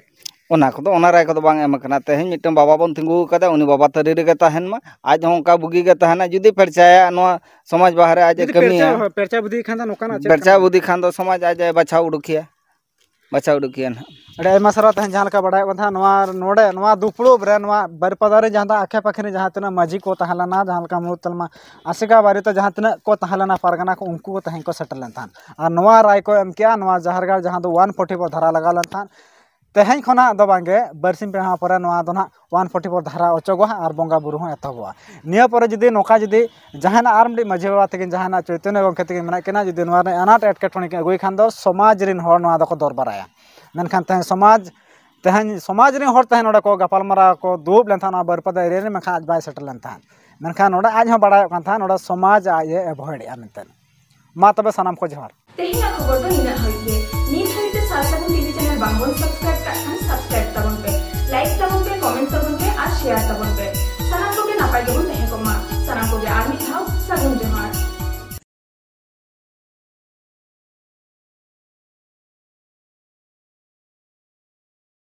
ᱚᱱᱟ ᱠᱚᱫᱚ ᱚᱱᱟ ᱨᱟᱭ ᱠᱚᱫᱚ ᱵᱟᱝ ᱮᱢ ᱟᱠᱟᱱᱟ᱾ ᱛᱮᱦᱮᱧ ᱢᱤᱫᱴᱟᱝ ᱵᱟᱵᱟ ᱵᱚᱱ ᱛᱤᱸᱜᱩ ᱟᱠᱟᱫᱟ, ᱩᱱᱤ ᱵᱟᱵᱟ ᱛᱟᱹᱨᱤ ᱨᱮᱜᱮ ᱛᱟᱦᱮᱱ ᱢᱟ᱾ ᱟᱡ ᱦᱚᱸ ᱚᱱᱠᱟ ᱵᱩᱜᱤ ᱜᱮ ᱛᱟᱦᱮᱱᱟ᱾ ᱡᱩᱫᱤ ᱯᱮᱨᱪᱟᱭᱟ ᱱᱚᱣᱟ ᱥᱚᱢᱟᱡᱽ ᱵᱟᱦᱟ ᱨᱮ ᱟᱡ ᱮ ᱡᱩᱫᱤ ᱯᱮᱨᱪᱟ, ᱠᱟᱹᱢᱤᱭᱟ, ᱦᱳᱭ, ᱯᱮᱨᱪᱟ ᱵᱩᱫᱷᱤ ᱠᱷᱟᱱ ᱫᱚ ᱱᱚᱝᱠᱟᱱᱟᱜ ᱪᱮᱫ ᱯᱮᱨᱪᱟ ᱠᱟᱱᱟ? ᱵᱩᱫᱷᱤ ᱠᱷᱟᱱ ᱫᱚ ᱥᱚᱢᱟᱡᱽ ᱟᱡ ᱮ ᱵᱟᱪᱷᱟᱣ ᱩᱰᱩᱠᱮᱭᱟ᱾ ᱵᱟᱪᱷᱟᱣ ᱩᱰᱩᱠ ᱠᱮᱭᱟ ᱱᱟᱦᱟᱜ᱾ ᱟᱹᱰᱤ ᱟᱭᱢᱟ ᱥᱟᱨᱦᱟᱣ᱾ ᱛᱮᱦᱮᱧ ᱡᱟᱦᱟᱸ ᱞᱮᱠᱟ ᱵᱟᱰᱟᱭᱚᱜ ᱠᱟᱱ ᱛᱟᱦᱮᱸᱫ, ᱱᱚᱣᱟ ᱱᱚᱰᱮ ᱱᱚᱣᱟ ᱫᱩᱯᱲᱩᱵ ᱨᱮ ᱱᱚᱣᱟ ᱵᱟᱹᱨᱤᱯᱟᱫᱟ ᱨᱮ ᱡᱟᱦᱟᱸ ᱫᱚ ᱟᱠᱷᱮ ᱯᱟᱠᱷᱮ ᱨᱮ ᱡᱟᱦᱟᱸ ᱛᱤᱱᱟᱹᱜ ᱢᱟᱹᱡᱷᱤ ᱠᱚ ᱛᱟᱦᱮᱸ ᱞᱮᱱᱟ, ᱡᱟᱦᱟᱸ ᱞᱮᱠᱟ ᱢᱩᱬᱩᱫ ᱛᱟᱞᱢᱟ ᱟᱥᱮᱠᱟ ᱵᱟᱨᱮᱛᱮ ᱡᱟᱦᱟᱸ ᱛᱤᱱᱟᱹᱜ ᱠᱚ ᱛᱟᱦᱮᱸ ᱞᱮᱱᱟ ᱯᱟᱨᱜᱟᱱᱟ ᱠᱚ, ᱩᱱᱠᱩ ᱠᱚ ᱛᱮᱦᱮᱧ ᱠᱚ ᱥᱮᱴᱮᱨ ᱞᱮᱱ ᱛᱟᱦᱮᱸᱫ᱾ ᱟᱨ ᱱᱚᱣᱟ ᱨᱟᱭ ᱠᱚ ᱮᱢ ᱠᱮᱜᱼᱟ, ᱱᱚᱣᱟ ᱡᱟᱦᱮᱨ ᱜᱟᱲ ᱡᱟᱦᱟᱸ ᱫᱚ ᱚᱣᱟᱱ ᱯᱷᱳᱨᱴᱤ ᱯᱷᱳᱨ ᱫᱷᱟᱨᱟ ᱞᱟᱜᱟᱣ ᱞᱮᱱ ᱛᱟᱦᱮᱸᱫ, ᱛᱮᱦᱮᱧ ᱠᱷᱚᱱᱟᱜ ᱫᱚ ᱵᱟᱝᱜᱮ, ᱵᱟᱨᱥᱤᱧ ᱯᱮ ᱢᱟᱦᱟ ᱯᱚᱨᱮ ᱱᱚᱣᱟ ᱫᱚ ᱱᱟᱦᱟᱜ ᱚᱣᱟᱱ ᱯᱷᱳᱨᱴᱤ ᱯᱷᱳᱨ ᱫᱷᱟᱨᱟ ᱚᱪᱚᱜᱚᱜᱼᱟ ᱟᱨ ᱵᱚᱸᱜᱟ ᱵᱩᱨᱩ ᱦᱚᱸ ᱮᱛᱚᱦᱚᱵᱚᱜᱼᱟ᱾ ᱱᱤᱭᱟᱹ ᱯᱚᱨᱮ ᱡᱩᱫᱤ ᱱᱚᱝᱠᱟ ᱡᱩᱫᱤ ᱡᱟᱦᱟᱱᱟᱜ ᱟᱨ ᱢᱤᱫᱴᱤᱡ ᱢᱟᱹᱡᱷᱤ ᱵᱟᱵᱟ ᱛᱟᱹᱠᱤᱱ, ᱡᱟᱦᱟᱱᱟᱜ ᱪᱳᱭᱛᱚᱱᱭᱚ ᱜᱚᱢᱠᱮ ᱛᱟᱹᱠᱤᱱ ᱢᱮᱱᱟᱜ ᱠᱤᱱᱟ, ᱡᱩᱫᱤ ᱱᱚᱣᱟ ᱨᱮ ᱟᱱᱟᱴ ᱮᱴᱠᱮᱴᱚᱬᱮ ᱠᱤᱱ ᱟᱹᱜᱩᱭ ᱠᱷᱟᱱ ᱫᱚ ᱥᱚᱢᱟᱡᱽ ᱨᱮᱱ ᱦᱚᱲ ᱱᱚᱣᱟ ᱫᱚᱠᱚ ᱫᱚᱨᱵᱟᱨᱟᱭᱟ᱾ ᱢᱮᱱᱠᱷᱟᱱ ᱛᱮᱦᱮᱧ ᱥᱚᱢᱟᱡᱽ, ᱛᱮᱦᱮᱧ ᱥᱚᱢᱟᱡᱽ ᱨᱮᱱ ᱦᱚᱲ ᱛᱮᱦᱮᱧ ᱱᱚᱰᱮ ᱠᱚ ᱜᱟᱯᱟᱞ ᱢᱟᱨᱟᱣ ᱠᱚ ᱫᱩᱲᱩᱵ ᱞᱮᱱ ᱛᱟᱦᱮᱸᱫ ᱱᱚᱣᱟ ᱵᱟᱹᱨᱤᱯᱟᱫᱟ ᱮᱨᱤᱭᱟ ᱨᱮ, ᱢᱮᱱᱠᱷᱟᱱ ᱟᱡ ᱵᱟᱭ ᱥᱮᱴᱮᱨ ᱞᱮᱱ ᱛᱟᱦᱮᱸᱫ᱾ ᱢᱮᱱᱠᱷᱟᱱ ᱱᱚᱰᱮ ᱟᱡ ᱦᱚᱸ ᱵᱟᱲᱟᱭᱚᱜ ᱠᱟᱱ ᱛᱟᱦᱮᱸᱫ ᱱᱚᱰᱮ ᱥᱚᱢᱟᱡᱽ ᱟᱡ ᱮ ᱮᱵᱷᱚᱭᱮᱰ ᱮᱫᱼᱟ ᱢᱮᱱᱛᱮ᱾ ᱢᱟ ᱛᱚᱵᱮ ᱥᱟᱱᱟᱢ ᱠᱚ ᱡᱚᱦᱟᱨ᱾ ᱛᱮᱦᱮᱧᱟᱜ ᱠᱷᱚᱵᱚᱨ ᱫᱚ ᱱᱤᱱᱟᱹᱜ ᱦᱟᱹᱵᱤᱡ ᱜᱮ᱾ ᱱᱤᱛ ᱦᱟᱹᱵᱤᱡ ᱛᱮ ᱥᱟᱨ ᱥᱟᱹᱜᱩᱱ ᱴᱤᱵᱷᱤ ᱪᱮᱱᱮᱞ ᱵᱟᱝᱵᱚᱱ ᱥᱟᱵᱥᱠᱨᱟᱭᱤᱵ ᱠᱟᱜ ᱠᱷᱟᱱ